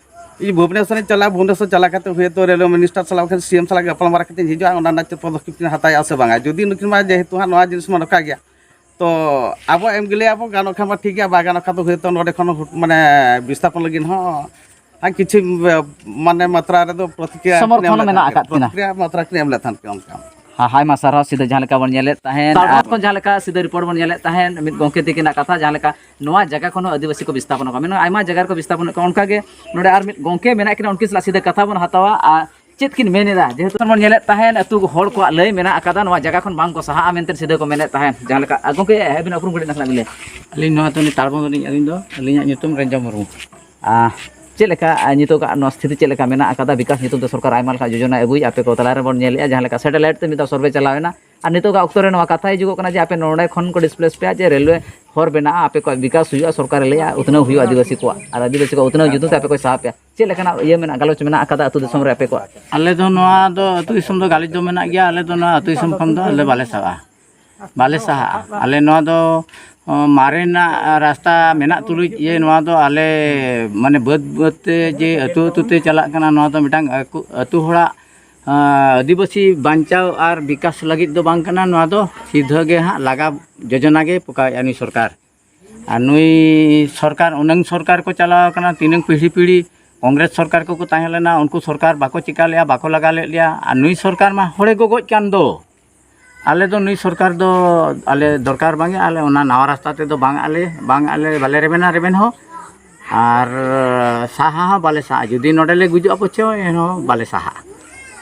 ᱤᱧ ᱵᱷᱩᱵᱽᱱᱮᱥᱚᱨᱤᱧ ᱪᱟᱞᱟᱜᱼᱟ, ᱵᱷᱩᱵᱽᱱᱮᱥᱚᱨ ᱪᱟᱞᱟᱣ ᱠᱟᱛᱮ ᱦᱚᱭᱛᱳ ᱨᱮᱞᱣᱮ ᱢᱤᱱᱤᱥᱴᱟᱨ ᱥᱟᱞᱟᱜ ᱵᱟᱠᱷᱟᱱ ᱥᱤ ᱮᱢ ᱥᱟᱞᱟᱜ ᱜᱟᱯᱟᱞ ᱢᱟᱨᱟᱣ ᱠᱟᱛᱮ ᱤᱧ ᱦᱤᱡᱩᱜᱼᱟ, ᱚᱱᱟ ᱨᱮᱱᱟᱜ ᱪᱮᱫ ᱯᱚᱫᱚᱠᱷᱮᱯ ᱠᱤᱱ ᱦᱟᱛᱟᱣᱮᱫᱼᱟ ᱥᱮ ᱵᱟᱝᱟ᱾ ᱡᱩᱫᱤ ᱱᱩᱠᱤᱱ ᱢᱟ ᱡᱮᱦᱮᱛᱩ ᱦᱟᱸᱜ ᱱᱚᱣᱟ ᱡᱤᱱᱤᱥ ᱢᱟ ᱱᱚᱝᱠᱟ ᱜᱮᱭᱟ, ᱛᱚ ᱟᱵᱚ ᱮᱢ ᱜᱮᱞᱮᱭᱟᱵᱚ, ᱜᱟᱱᱚᱜ ᱠᱷᱟᱱ ᱢᱟ ᱴᱷᱤᱠ ᱜᱮᱭᱟ, ᱵᱟᱭ ᱜᱟᱱᱚᱜ ᱠᱷᱟᱱ ᱫᱚ ᱦᱚᱭᱛᱳ ᱱᱚᱰᱮ ᱠᱷᱚᱱ ᱦᱩ-, ᱢᱟᱱᱮ ᱵᱤᱥᱛᱷᱟᱯᱚᱱ ᱞᱟᱹᱜᱤᱫ ᱦᱚᱸ ᱟᱨ ᱠᱤᱪᱷᱩ, ᱢᱟᱱᱮ, ᱢᱟᱛᱨᱟ ᱨᱮᱫᱚ ᱯᱨᱚᱛᱤᱠᱨᱤᱭᱟ ᱠᱤᱱ ᱥᱚᱢᱚᱨᱛᱷᱚᱱ ᱮᱢ ᱞᱮᱫ ᱢᱮᱱᱟᱜ ᱛᱟᱦᱮᱸᱫ ᱟᱠᱟᱫ ᱜᱮᱭᱟ, ᱠᱤᱱᱟ᱾ ᱯᱨᱚᱛᱤᱠᱨᱤᱭᱟ ᱢᱟᱛᱨᱟ ᱠᱤᱱ ᱮᱢ ᱞᱮᱫ ᱛᱟᱦᱮᱸᱫ ᱜᱮᱭᱟ ᱚᱱᱠᱟ᱾ ᱦᱟ-, ᱟᱭᱢᱟ ᱥᱟᱨᱦᱟᱣ᱾ ᱥᱤᱫᱷᱟᱹ ᱡᱟᱦᱟᱸ ᱞᱮᱠᱟ ᱵᱚᱱ ᱧᱮᱞᱮᱫ ᱛᱟᱦᱮᱸᱫ, ᱛᱟᱞᱢᱟᱛ ᱟᱨ ᱠᱷᱚᱱ ᱡᱟᱦᱟᱸ ᱞᱮᱠᱟ ᱥᱤᱫᱷᱟᱹ report ᱵᱚᱱ ᱧᱮᱞᱮᱫ ᱛᱟᱦᱮᱸᱫ, ᱢᱤᱫ ᱜᱚᱢᱠᱮ ᱛᱤᱠᱤᱱᱟᱜ ᱠᱟᱛᱷᱟ, ᱡᱟᱦᱟᱸ ᱞᱮᱠᱟ ᱱᱚᱣᱟ ᱡᱟᱭᱜᱟ ᱠᱷᱚᱱ ᱦᱚᱸ ᱟᱹᱫᱤᱵᱟᱹᱥᱤ ᱠᱚ ᱵᱤᱥᱛᱷᱟᱯᱚᱱ ᱟᱠᱟᱱᱟ, ᱢᱮᱱᱠᱷᱟᱱ ᱟᱭᱢᱟ ᱡᱟᱭᱜᱟ ᱨᱮᱠᱚ ᱵᱤᱥᱛᱷᱟᱯᱚᱱ ᱟᱠᱟᱱᱟ᱾ ᱚᱱᱠᱟᱜᱮ ᱱᱚᱰᱮ ᱟᱨ ᱢᱤᱫ ᱜᱚᱢᱠᱮ ᱢᱮᱱᱟᱜ ᱠᱤᱱᱟ, ᱩᱱᱠᱤᱱ ᱥᱟᱞᱟᱜ ᱥᱤᱫᱷᱟᱹ ᱠᱟᱛᱷᱟ ᱵᱚᱱ ᱦᱟᱛᱟᱣᱟ᱾ ᱟᱨ ᱪᱮᱫ ᱠᱤᱱ ᱢᱮᱱ ᱮᱫᱟ? ᱡᱮᱦᱮᱛᱩ ᱵᱚᱱ ᱧᱮᱞᱮᱫ ᱛᱟᱦᱮᱸᱫ, ᱟᱹᱛᱩ ᱦᱚᱲ ᱠᱚᱣᱟᱜ ᱞᱟᱹᱭ ᱢᱮᱱᱟᱜ ᱟᱠᱟᱫᱟ, ᱱᱚᱣᱟ ᱡᱟᱭᱜᱟ ᱠᱷᱚᱱ ᱵᱟᱝ ᱠᱚ ᱥᱟᱦᱟᱜᱼᱟ ᱢᱮᱱᱛᱮ ᱥᱤᱫᱷᱟᱹ ᱠᱚ ᱢᱮᱱᱮᱫ ᱛᱟᱦᱮᱸᱫ᱾ ᱡᱟᱦᱟᱸ ᱞᱮᱠᱟ, ᱟᱨ ᱜᱚᱢᱠᱮ, ᱟᱹᱵᱤᱱ ᱩᱯᱨᱩᱢ ᱠᱟᱹᱴᱤᱡ ᱱᱟᱥᱮ ᱱᱟᱜ ᱵᱤᱱ ᱞᱟᱹᱭᱟ? ᱟᱹᱞᱤᱧ ᱱᱚᱣᱟ ᱛᱟᱹᱱᱤ ᱛᱟᱲᱵᱚᱸᱫ ᱨᱤᱱᱤᱡ, ᱟᱹᱞᱤᱧ ᱫᱚ, ᱟᱹᱞᱤᱧᱟᱜ ᱧᱩᱛᱩᱢ ᱨᱮᱧᱡᱚ ᱢᱩᱨᱢᱩ᱾ ᱟᱨ ᱪᱮᱫ ᱞᱮᱠᱟ, ᱟᱨ ᱱᱤᱛᱚᱜᱟᱜ ᱱᱚᱣᱟ ᱥᱛᱷᱤᱛᱤ ᱪᱮᱫ ᱞᱮᱠᱟ ᱢᱮᱱᱟᱜ ᱟᱠᱟᱫᱟ? ᱵᱤᱠᱟᱥ ᱧᱩᱛᱩᱢ ᱛᱮ ᱥᱚᱨᱠᱟᱨ ᱟᱭᱢᱟ ᱞᱮᱠᱟ ᱡᱳᱡᱚᱱᱟᱭ ᱟᱹᱜᱩᱭᱮᱫᱼᱟ, ᱟᱯᱮ ᱠᱚ ᱛᱟᱞᱟ ᱨᱮᱵᱚᱱ ᱧᱮᱞᱮᱫᱼᱟ, ᱡᱟᱦᱟᱸ ᱞᱮᱠᱟ ᱥᱮᱴᱮᱞᱟᱭᱤᱴ ᱛᱮ ᱢᱤᱫ ᱫᱷᱟᱣ ᱥᱚᱨᱵᱷᱮ ᱪᱟᱞᱟᱣ ᱮᱱᱟ, ᱟᱨ ᱱᱤᱛᱚᱜᱟᱜ ᱚᱠᱛᱚ ᱨᱮ ᱱᱚᱣᱟ ᱠᱟᱛᱷᱟ ᱦᱤᱡᱩᱜᱚᱜ ᱠᱟᱱᱟ ᱡᱮ ᱟᱯᱮ ᱱᱚᱰᱮ ᱠᱷᱚᱱ ᱠᱚ ᱰᱤᱥᱯᱞᱮᱥ ᱯᱮᱭᱟ, ᱡᱮ ᱨᱮᱞᱣᱮ ᱦᱚᱨ ᱵᱮᱱᱟᱜᱼᱟ, ᱟᱯᱮ ᱠᱚᱣᱟᱜ ᱵᱤᱠᱟᱥ ᱦᱩᱭᱩᱜᱼᱟ, ᱥᱚᱨᱠᱟᱨᱮ ᱞᱟᱹᱭᱟ, ᱩᱛᱱᱟᱹᱣ ᱦᱩᱭᱩᱜᱼᱟ ᱟᱹᱫᱤᱵᱟᱹᱥᱤ ᱠᱚᱣᱟᱜ, ᱟᱨ ᱟᱹᱫᱤᱵᱟᱹᱥᱤ ᱠᱚᱣᱟᱜ ᱩᱛᱱᱟᱹᱣ ᱧᱩᱛᱩᱢ ᱛᱮ ᱟᱯᱮ ᱠᱚ ᱥᱟᱦᱟ ᱯᱮᱭᱟ᱾ ᱪᱮᱫ ᱞᱮᱠᱟᱱᱟᱜ ᱤᱭᱟᱹ ᱢᱮᱱᱟᱜᱼᱟ, ᱜᱟᱞᱚᱪ ᱢᱮᱱᱟᱜ ᱟᱠᱟᱫᱟ ᱟᱹᱛᱩ ᱫᱤᱥᱚᱢ ᱨᱮ ᱟᱯᱮ ᱠᱚᱣᱟᱜ? ᱟᱞᱮ ᱫᱚ ᱱᱚᱣᱟ ᱫᱚ ᱟᱹᱛᱩ ᱫᱤᱥᱚᱢ ᱫᱚ ᱜᱟᱞᱚᱪ ᱫᱚ ᱢᱮᱱᱟᱜ ᱜᱮᱭᱟ, ᱟᱞᱮ ᱫᱚ ᱱᱚᱣᱟ ᱟᱹᱛᱩ ᱫᱤᱥᱚᱢ ᱠᱷᱚᱱ ᱫᱚ ᱟᱞᱮ ᱵᱟᱞᱮ ᱥᱟᱦᱟᱜᱼᱟ, ᱵᱟᱞᱮ ᱥᱟᱦᱟᱜᱼᱟ᱾ ᱟᱞᱮ ᱱᱚᱣᱟ ᱫᱚ, ᱚ, ᱢᱟᱨᱮᱱᱟᱜ ᱨᱟᱥᱛᱟ ᱢᱮᱱᱟᱜ ᱛᱩᱞᱩᱡ ᱤᱭᱟᱹ ᱱᱚᱣᱟ ᱫᱚ ᱟᱞᱮ ᱢᱟᱱᱮ ᱵᱟᱹᱫᱽ ᱵᱟᱹᱫᱽ ᱛᱮ ᱡᱮ ᱟᱹᱛᱩ ᱟᱹᱛᱩ ᱛᱮ ᱪᱟᱞᱟᱜ ᱠᱟᱱᱟ, ᱱᱚᱣᱟ ᱫᱚ ᱢᱤᱫᱴᱟᱝ ᱟᱹᱠᱩ-, ᱟᱹᱛᱩ ᱦᱚᱲᱟᱜ, ᱟ, ᱟᱹᱫᱤᱵᱟᱹᱥᱤ ᱵᱟᱧᱪᱟᱣ ᱟᱨ ᱵᱤᱠᱟᱥ ᱞᱟᱹᱜᱤᱫ ᱫᱚ ᱵᱟᱝ ᱠᱟᱱᱟ᱾ ᱱᱚᱣᱟ ᱫᱚ ᱥᱤᱫᱷᱟᱹ ᱜᱮ ᱦᱟᱸᱜ ᱞᱟᱜᱟ ᱡᱳᱡᱚᱱᱟ ᱜᱮ ᱯᱚᱠᱟᱣᱮᱫᱼᱟ ᱱᱩᱭ ᱥᱚᱨᱠᱟᱨ᱾ ᱟᱨ ᱱᱩᱭ ᱥᱚᱨᱠᱟᱨ, ᱩᱱᱟᱹᱝ ᱥᱚᱨᱠᱟᱨ ᱠᱚ ᱪᱟᱞᱟᱣ ᱟᱠᱟᱱᱟ, ᱛᱤᱱᱟᱹᱝ ᱯᱤᱲᱦᱤ ᱯᱤᱲᱦᱤ ᱠᱚᱝᱜᱨᱮᱥ ᱥᱚᱨᱠᱟᱨ ᱠᱚᱠᱚ ᱛᱟᱦᱮᱸ ᱞᱮᱱᱟ, ᱩᱱᱠᱩ ᱥᱚᱨᱠᱟᱨ ᱵᱟᱠᱚ ᱪᱤᱠᱟ ᱞᱮᱜᱼᱟ, ᱵᱟᱠᱚ ᱞᱟᱜᱟ ᱞᱮᱫ ᱞᱮᱭᱟ᱾ ᱟᱨ ᱱᱩᱭ ᱥᱚᱨᱠᱟᱨ ᱢᱟ ᱦᱚᱲᱮ ᱜᱚᱜᱚᱡ ᱠᱟᱱ ᱫᱚ᱾ ᱟᱞᱮ ᱫᱚ ᱱᱩᱭ ᱥᱚᱨᱠᱟᱨ ᱫᱚ ᱟᱞᱮ ᱫᱚᱨᱠᱟᱨ ᱵᱟᱝ ᱜᱮ, ᱟᱞᱮ ᱚᱱᱟ ᱱᱟᱣᱟ ᱨᱟᱥᱛᱟ ᱛᱮᱫᱚ ᱵᱟᱝ ᱟᱞᱮ, ᱵᱟᱝ ᱟᱞᱮ ᱵᱟᱞᱮ ᱨᱮᱵᱮᱱᱟ ᱨᱮᱵᱮᱱ ᱦᱚᱸ, ᱟᱨ ᱥᱟᱦᱟ ᱦᱚᱸ ᱵᱟᱞᱮ ᱥᱟᱦᱟᱜᱼᱟ᱾ ᱡᱩᱫᱤ ᱱᱚᱰᱮ ᱞᱮ ᱜᱩᱡᱩᱜᱼᱟ ᱯᱟᱪᱷᱮ, ᱮᱱᱦᱚᱸ ᱵᱟᱞᱮ ᱥᱟᱦᱟᱜᱼᱟ᱾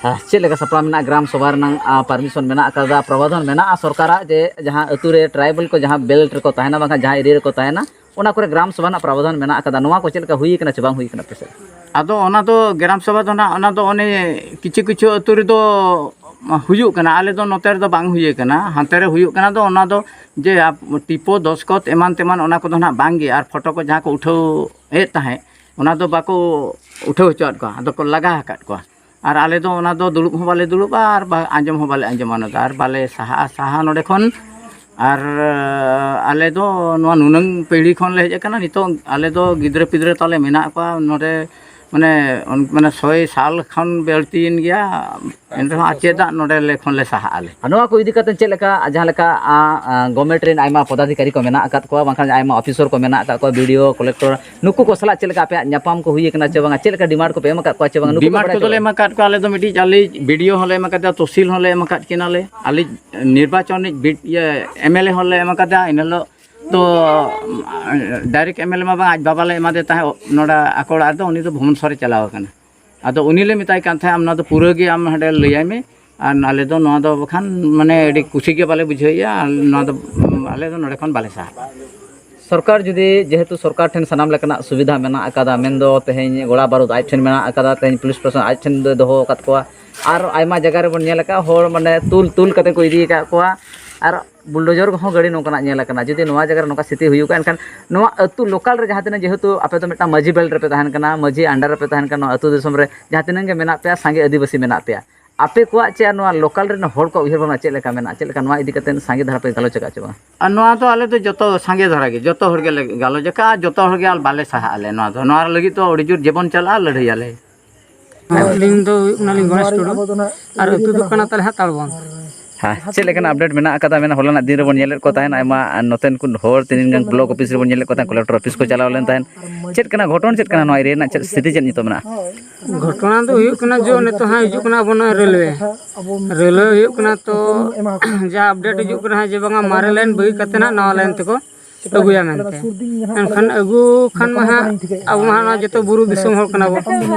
ᱦᱮᱸ, ᱪᱮᱫ ᱞᱮᱠᱟ ᱥᱟᱯᱲᱟᱣ ᱢᱮᱱᱟᱜᱼᱟ? ᱜᱨᱟᱢ ᱥᱚᱵᱷᱟ ᱨᱮᱱᱟᱜ, ᱟ, ᱯᱟᱨᱢᱤᱥᱚᱱ ᱢᱮᱱᱟᱜ ᱟᱠᱟᱫᱟ, ᱯᱨᱚᱵᱚᱫᱷᱚᱱ ᱢᱮᱱᱟᱜᱼᱟ ᱥᱚᱨᱠᱟᱨᱟᱜ, ᱡᱮ ᱡᱟᱦᱟᱸ ᱟᱹᱛᱩ ᱨᱮ ᱴᱨᱟᱭᱵᱟᱞ ᱠᱚ ᱡᱟᱦᱟᱸ ᱵᱮᱞᱴ ᱨᱮᱠᱚ ᱛᱟᱦᱮᱱᱟ, ᱵᱟᱝᱠᱷᱟᱱ ᱡᱟᱦᱟᱸ ᱮᱨᱤᱭᱟ ᱨᱮᱠᱚ ᱛᱟᱦᱮᱱᱟ, ᱚᱱᱟ ᱠᱚᱨᱮ ᱜᱨᱟᱢ ᱥᱚᱵᱷᱟ ᱨᱮᱱᱟᱜ ᱯᱨᱟᱵᱚᱫᱷᱟᱱ ᱢᱮᱱᱟᱜ ᱟᱠᱟᱫᱟ? ᱱᱚᱣᱟ ᱠᱚ ᱪᱮᱫ ᱞᱮᱠᱟ ᱦᱩᱭ ᱟᱠᱟᱱᱟ ᱪᱮ ᱵᱟᱝ ᱦᱩᱭ ᱟᱠᱟᱱᱟ ᱟᱯᱮ ᱥᱮᱫ? ᱟᱫᱚ ᱚᱱᱟ ᱫᱚ ᱜᱨᱟᱢ ᱥᱚᱵᱷᱟ ᱫᱚ ᱱᱟᱦᱟᱜ, ᱚᱱᱟ ᱫᱚ ᱚᱱᱮ ᱠᱤᱪᱷᱩ ᱠᱤᱪᱷᱩ ᱟᱹᱛᱩ ᱨᱮᱫᱚ ᱦᱩᱭᱩᱜ ᱠᱟᱱᱟ, ᱟᱞᱮ ᱫᱚ ᱱᱚᱛᱮ ᱨᱮᱫᱚ ᱵᱟᱝ ᱦᱩᱭ ᱟᱠᱟᱱᱟ᱾ ᱦᱟᱱᱛᱮ ᱨᱮ ᱦᱩᱭᱩᱜ ᱠᱟᱱᱟ ᱫᱚ ᱚᱱᱟ ᱫᱚ ᱡᱮ ᱟᱯ-, ᱴᱤᱯᱳ, ᱫᱚᱥᱠᱚᱛ ᱮᱢᱟᱱ ᱛᱮᱢᱟᱱ ᱚᱱᱟ ᱠᱚᱫᱚ ᱱᱟᱦᱟᱜ ᱵᱟᱝ ᱜᱮ, ᱟᱨ ᱯᱷᱳᱴᱳ ᱠᱚ ᱡᱟᱦᱟᱸ ᱠᱚ ᱩᱴᱷᱟᱹᱣ ᱮᱫ ᱛᱟᱦᱮᱸᱫ, ᱚᱱᱟ ᱫᱚ ᱵᱟᱠᱚ ᱩᱴᱷᱟᱹᱣ ᱦᱚᱪᱚᱣᱟᱫ ᱠᱚᱣᱟ, ᱟᱫᱚ ᱠᱚ ᱞᱟᱜᱟ ᱟᱠᱟᱫ ᱠᱚᱣᱟ᱾ ᱟᱨ ᱟᱞᱮ ᱫᱚ ᱚᱱᱟ ᱫᱚ ᱫᱩᱲᱩᱵ ᱦᱚᱸ ᱵᱟᱞᱮ ᱫᱩᱲᱩᱵᱼᱟ ᱟᱨ ᱵᱟ-, ᱟᱸᱡᱚᱢ ᱦᱚᱸ ᱵᱟᱞᱮ ᱟᱸᱡᱚᱢᱟ ᱚᱱᱟ ᱫᱚ, ᱟᱨ ᱵᱟᱞᱮ ᱥᱟᱦᱟᱜᱼᱟ, ᱥᱟᱦᱟ ᱱᱚᱰᱮ ᱠᱷᱚᱱ᱾ ᱟᱨ ᱟᱞᱮ ᱫᱚ ᱱᱚᱣᱟ ᱱᱩᱱᱟᱹᱝ ᱯᱤᱲᱦᱤ ᱠᱷᱚᱱ ᱞᱮ ᱦᱮᱡ ᱟᱠᱟᱱᱟ, ᱱᱤᱛᱚᱜ ᱟᱞᱮ ᱫᱚ ᱜᱤᱫᱽᱨᱟᱹ ᱯᱤᱫᱽᱨᱟᱹ ᱛᱟᱞᱮ ᱢᱮᱱᱟᱜ ᱠᱚᱣᱟ ᱱᱚᱰᱮ, ᱢᱟᱱᱮ, ᱚᱱ-, ᱢᱟᱱᱮ ᱥᱚᱭ ᱥᱟᱞ ᱠᱷᱚᱱ ᱵᱟᱹᱲᱛᱤᱭᱮᱱ ᱜᱮᱭᱟ᱾ ᱮᱱ ᱨᱮᱦᱚᱸ ᱟᱨ ᱪᱮᱫᱟᱜ ᱱᱚᱰᱮ ᱞᱮ ᱠᱷᱚᱱ ᱞᱮ ᱥᱟᱦᱟᱜ ᱟᱞᱮ? ᱟᱨ ᱱᱚᱣᱟ ᱠᱚ ᱤᱫᱤ ᱠᱟᱛᱮ ᱪᱮᱫ ᱞᱮᱠᱟ, ᱡᱟᱦᱟᱸ ᱞᱮᱠᱟ, ᱟ, ᱟ, ᱜᱚᱵᱷᱢᱮᱱᱴ ᱨᱮᱱ ᱟᱭᱢᱟ ᱯᱚᱫᱟᱫᱷᱤᱠᱟᱨᱤ ᱠᱚ ᱢᱮᱱᱟᱜ ᱟᱠᱟᱫ ᱠᱚᱣᱟ, ᱵᱟᱝᱠᱷᱟᱱ ᱟᱭᱢᱟ ᱚᱯᱷᱤᱥᱚᱨ ᱠᱚ ᱢᱮᱱᱟᱜ ᱟᱠᱟᱫ ᱠᱚᱣᱟ, ᱵᱤ ᱰᱤ ᱳ, ᱠᱚᱞᱮᱠᱴᱚᱨ, ᱱᱩᱠᱩ ᱠᱚ ᱥᱟᱞᱟᱜ ᱪᱮᱫ ᱞᱮᱠᱟ ᱟᱯᱮᱭᱟᱜ ᱧᱟᱯᱟᱢ ᱠᱚ ᱦᱩᱭ ᱟᱠᱟᱱᱟ ᱪᱮ ᱵᱟᱝᱟ? ᱪᱮᱫ ᱞᱮᱠᱟ ᱰᱤᱢᱟᱱᱰ ᱠᱚᱯᱮ ᱮᱢ ᱟᱠᱟᱫ ᱠᱚᱣᱟ ᱪᱮ ᱵᱟᱝᱟ? ᱱᱩᱠᱩ ᱠᱚ ᱰᱤᱢᱟᱱᱰ ᱵᱟᱲᱟᱭ ᱠᱚᱫᱚ ᱞᱮ ᱪᱟᱵᱟ? ᱮᱢ ᱟᱠᱟᱫ ᱠᱚᱣᱟ, ᱟᱞᱮ ᱫᱚ ᱢᱤᱫᱴᱤᱡ ᱟᱞᱮ ᱵᱤ ᱰᱤ ᱳ ᱦᱚᱸᱞᱮ ᱮᱢ ᱟᱠᱟᱫᱮᱭᱟ, ᱛᱚᱦᱥᱤᱞ ᱦᱚᱸᱞᱮ ᱮᱢ ᱟᱠᱟᱫ ᱠᱤᱱᱟᱞᱮ, ᱟᱞᱮ ᱱᱤᱨᱵᱟᱪᱚᱱᱤᱡ ᱵᱤ-, ᱤᱭᱟᱹ, ᱮᱢ ᱮᱞ ᱮ ᱦᱚᱸᱞᱮ ᱮᱢ ᱟᱠᱟᱫᱟ᱾ ᱤᱱᱟᱹ ᱦᱤᱞᱳᱜ ᱫᱚ, ᱩᱢ, ᱰᱟᱭᱨᱮᱠᱴ ᱮᱢ ᱮᱞ ᱮ ᱢᱟ ᱵᱟᱝ, ᱟᱡ ᱵᱟᱵᱟ ᱞᱮ ᱮᱢᱟᱫᱮ ᱛᱟᱦᱮᱸᱫ ᱱᱚᱰᱮ ᱟᱠᱚ ᱚᱲᱟᱜ ᱨᱮᱫᱚ, ᱩᱱᱤ ᱫᱚ ᱵᱷᱩᱵᱚᱱᱮᱥᱚᱨᱮ ᱪᱟᱞᱟᱣ ᱟᱠᱟᱱᱟ᱾ ᱟᱫᱚ ᱩᱱᱤ ᱞᱮ ᱢᱮᱛᱟᱭ ᱠᱟᱱ ᱛᱟᱦᱮᱸᱫ, "ᱟᱢ ᱱᱚᱣᱟ ᱫᱚ ᱯᱩᱨᱟᱹ ᱜᱮ ᱟᱢ ᱦᱟᱸᱰᱮ ᱞᱟᱹᱭᱟᱭ ᱢᱮ, ᱟᱨ ᱟᱞᱮ ᱫᱚ ᱱᱚᱣᱟ ᱫᱚ ᱵᱟᱠᱷᱟᱱ ᱢᱟᱱᱮ ᱟᱹᱰᱤ ᱠᱩᱥᱤ ᱜᱮ ᱵᱟᱞᱮ ᱵᱩᱡᱷᱟᱹᱣᱮᱫᱼᱟ, ᱟᱨ ᱱᱚᱣᱟ ᱫᱚ, ᱩᱢ, ᱟᱞᱮ ᱫᱚ ᱱᱚᱰᱮ ᱠᱷᱚᱱ ᱵᱟᱞᱮ ᱥᱟᱦᱟᱜᱼᱟ᱾" ᱥᱚᱨᱠᱟᱨ ᱡᱩᱫᱤ, ᱡᱮᱦᱮᱛᱩ ᱥᱚᱨᱠᱟᱨ ᱴᱷᱮᱱ ᱥᱟᱱᱟᱢ ᱞᱮᱠᱟᱱᱟᱜ ᱥᱩᱵᱤᱫᱷᱟ ᱢᱮᱱᱟᱜ ᱟᱠᱟᱫᱟ, ᱢᱮᱱᱫᱚ ᱛᱮᱦᱮᱧ ᱜᱚᱲᱟ ᱵᱟᱹᱨᱩᱫ ᱟᱡ ᱴᱷᱮᱱ ᱢᱮᱱᱟᱜ ᱟᱠᱟᱫᱟ, ᱛᱮᱦᱮᱧ ᱯᱩᱞᱤᱥ ᱯᱨᱚᱥᱟᱥᱚᱱ ᱟᱡ ᱴᱷᱮᱱ ᱫᱚᱭ ᱫᱚᱦᱚ ᱟᱠᱟᱫ ᱠᱚᱣᱟ, ᱟᱨ ᱟᱭᱢᱟ ᱡᱟᱭᱜᱟ ᱨᱮᱵᱚᱱ ᱧᱮᱞ ᱟᱠᱟᱫᱼᱟ, ᱦᱚᱲ ᱢᱟᱱᱮ ᱛᱩᱞ ᱛᱩᱞ ᱠᱟᱛᱮ ᱠᱚ ᱤᱫᱤ ᱟᱠᱟᱫ ᱠᱚᱣᱟ, ᱟᱨ ᱵᱩᱞᱰᱳᱡᱚᱨ ᱠᱚᱦᱚᱸ ᱜᱟᱹᱰᱤ ᱱᱚᱝᱠᱟᱱᱟᱜ ᱧᱮᱞ ᱟᱠᱟᱱᱟ᱾ ᱡᱩᱫᱤ ᱱᱚᱣᱟ ᱡᱟᱭᱜᱟ ᱨᱮ ᱱᱚᱝᱠᱟ ᱥᱛᱷᱤᱛᱤ ᱦᱩᱭᱩᱜᱼᱟ, ᱮᱱᱠᱷᱟᱱ ᱱᱚᱣᱟ ᱟᱹᱛᱩ ᱞᱳᱠᱟᱞ ᱨᱮ ᱡᱟᱦᱟᱸ ᱛᱤᱱᱟᱹᱜ, ᱡᱮᱦᱮᱛᱩ ᱟᱯᱮ ᱫᱚ ᱢᱤᱫᱴᱟᱝ ᱢᱟᱹᱡᱷᱤ ᱵᱮᱞ ᱨᱮᱯᱮ ᱛᱟᱦᱮᱱ ᱠᱟᱱᱟ, ᱢᱟᱹᱡᱷᱤ under ᱨᱮᱯᱮ ᱛᱟᱦᱮᱱ ᱠᱟᱱᱟ, ᱱᱚᱣᱟ ᱟᱹᱛᱩ ᱫᱤᱥᱚᱢ ᱨᱮ ᱡᱟᱦᱟᱸ ᱛᱤᱱᱟᱹᱜ ᱜᱮ ᱢᱮᱱᱟᱜ ᱯᱮᱭᱟ, ᱥᱟᱸᱜᱮ ᱟᱹᱫᱤᱵᱟᱹᱥᱤ ᱢᱮᱱᱟᱜ ᱯᱮᱭᱟ, ᱟᱯᱮ ᱠᱚᱣᱟᱜ ᱪᱮ ᱟᱨ ᱱᱚᱣᱟ ᱞᱳᱠᱟᱞ ᱨᱮᱱ ᱦᱚᱲ ᱠᱚᱣᱟᱜ ᱩᱭᱦᱟᱹᱨ ᱵᱷᱟᱵᱽᱱᱟ ᱪᱮᱫ ᱞᱮᱠᱟ ᱢᱮᱱᱟᱜᱼᱟ? ᱪᱮᱫ ᱞᱮᱠᱟ ᱱᱚᱣᱟ ᱤᱫᱤ ᱠᱟᱛᱮ ᱥᱟᱸᱜᱮ ᱫᱷᱟᱨᱟ ᱯᱮ ᱜᱟᱞᱚᱪ ᱟᱠᱟᱫ ᱪᱮ ᱵᱟᱝ? ᱟᱨ ᱱᱚᱣᱟ ᱫᱚ ᱟᱞᱮ ᱫᱚ ᱡᱚᱛᱚ ᱥᱟᱸᱜᱮ ᱫᱷᱟᱨᱟ ᱜᱮ, ᱡᱚᱛᱚ ᱦᱚᱲ ᱜᱮᱞᱮ ᱜᱟᱞᱚᱪ ᱟᱠᱟᱫᱼᱟ, ᱡᱚᱛᱚ ᱦᱚᱲ ᱜᱮ ᱟᱨ ᱵᱟᱞᱮ ᱥᱟᱦᱟᱜ ᱟᱞᱮ ᱱᱚᱣᱟ ᱫᱚ᱾ ᱱᱚᱣᱟ ᱞᱟᱹᱜᱤᱫ ᱫᱚ ᱟᱹᱰᱤ ᱡᱳᱨ ᱡᱮᱵᱚᱱ ᱪᱟᱞᱟᱜᱼᱟ, ᱞᱟᱹᱲᱦᱟᱹᱭᱟᱞᱮ᱾ ᱟᱹᱞᱤᱧ ᱫᱚ ᱦᱩᱭᱩᱜ ᱠᱟᱱᱟᱞᱤᱧ ᱜᱚᱬᱮᱥ ᱴᱩᱰᱩ, ᱟᱨ ᱟᱹᱛᱩ ᱫᱚ ᱠᱟᱱᱟ ᱛᱟᱞᱮ ᱦᱟᱸᱜ ᱛᱟᱲᱵᱚᱱ᱾ ᱦᱮᱸ, ᱪᱮᱫ ᱞᱮᱠᱟᱱᱟᱜ update ᱢᱮᱱᱟᱜ ᱟᱠᱟᱫᱟ? ᱢᱮᱱᱟ ᱦᱚᱞᱟᱱᱟᱜ ᱫᱤᱱ ᱨᱮᱵᱚᱱ ᱧᱮᱞᱮᱫ ᱠᱚ ᱛᱟᱦᱮᱱ, ᱟᱭᱢᱟ ᱱᱚᱛᱮᱱ ᱠᱚ ᱦᱚᱲ ᱛᱤᱱᱟᱹᱜ ᱜᱟᱱ block office ᱨᱮᱵᱚᱱ ᱧᱮᱞᱮᱫ ᱠᱚ ᱛᱟᱦᱮᱸᱫ, collector office ᱠᱚ ᱪᱟᱞᱟᱣ ᱞᱮᱱ ᱛᱟᱦᱮᱸᱫ᱾ ᱪᱮᱫ ᱠᱟᱱᱟ ᱜᱷᱚᱴᱚᱱ, ᱪᱮᱫ ᱠᱟᱱᱟ ᱱᱚᱣᱟ area ᱨᱮᱱᱟᱜ ᱪᱮᱫ ᱥᱛᱷᱤᱛᱤ, ᱪᱮᱫ ᱱᱤᱛᱚᱜ ᱢᱮᱱᱟᱜᱼᱟ? ᱜᱷᱚᱴᱚᱱᱟ ᱫᱚ ᱦᱩᱭᱩᱜ ᱠᱟᱱᱟ ᱡᱮ ᱱᱤᱛᱚᱜ ᱦᱟᱸᱜ ᱦᱤᱡᱩᱜ ᱠᱟᱱᱟ ᱟᱵᱚ ᱱᱚᱜᱼᱚᱭ ᱨᱮᱞᱣᱮ, ᱨᱮᱞᱣᱮ ᱦᱩᱭᱩᱜ ᱠᱟᱱᱟ, ᱛᱚ ᱡᱟ update ᱦᱤᱡᱩᱜ ᱠᱟᱱᱟ ᱦᱟᱸᱜ ᱡᱮ ᱵᱟᱝᱟ ᱢᱟᱨᱮ line ᱵᱟᱹᱜᱤ ᱠᱟᱛᱮ ᱱᱟᱜ ᱱᱟᱣᱟ line ᱛᱮᱠᱚ ᱟᱹᱜᱩᱭᱟ ᱢᱮᱱᱛᱮ᱾ ᱮᱱᱠᱷᱟᱱ ᱟᱹᱜᱩ ᱠᱷᱟᱱ ᱢᱟ ᱦᱟᱸᱜ ᱟᱵᱚ ᱢᱟ ᱦᱟᱸᱜ ᱱᱚᱣᱟ ᱡᱚᱛᱚ ᱵᱩᱨᱩ ᱫᱤᱥᱚᱢ ᱦᱚᱲ ᱠᱟᱱᱟ ᱵᱚᱱ᱾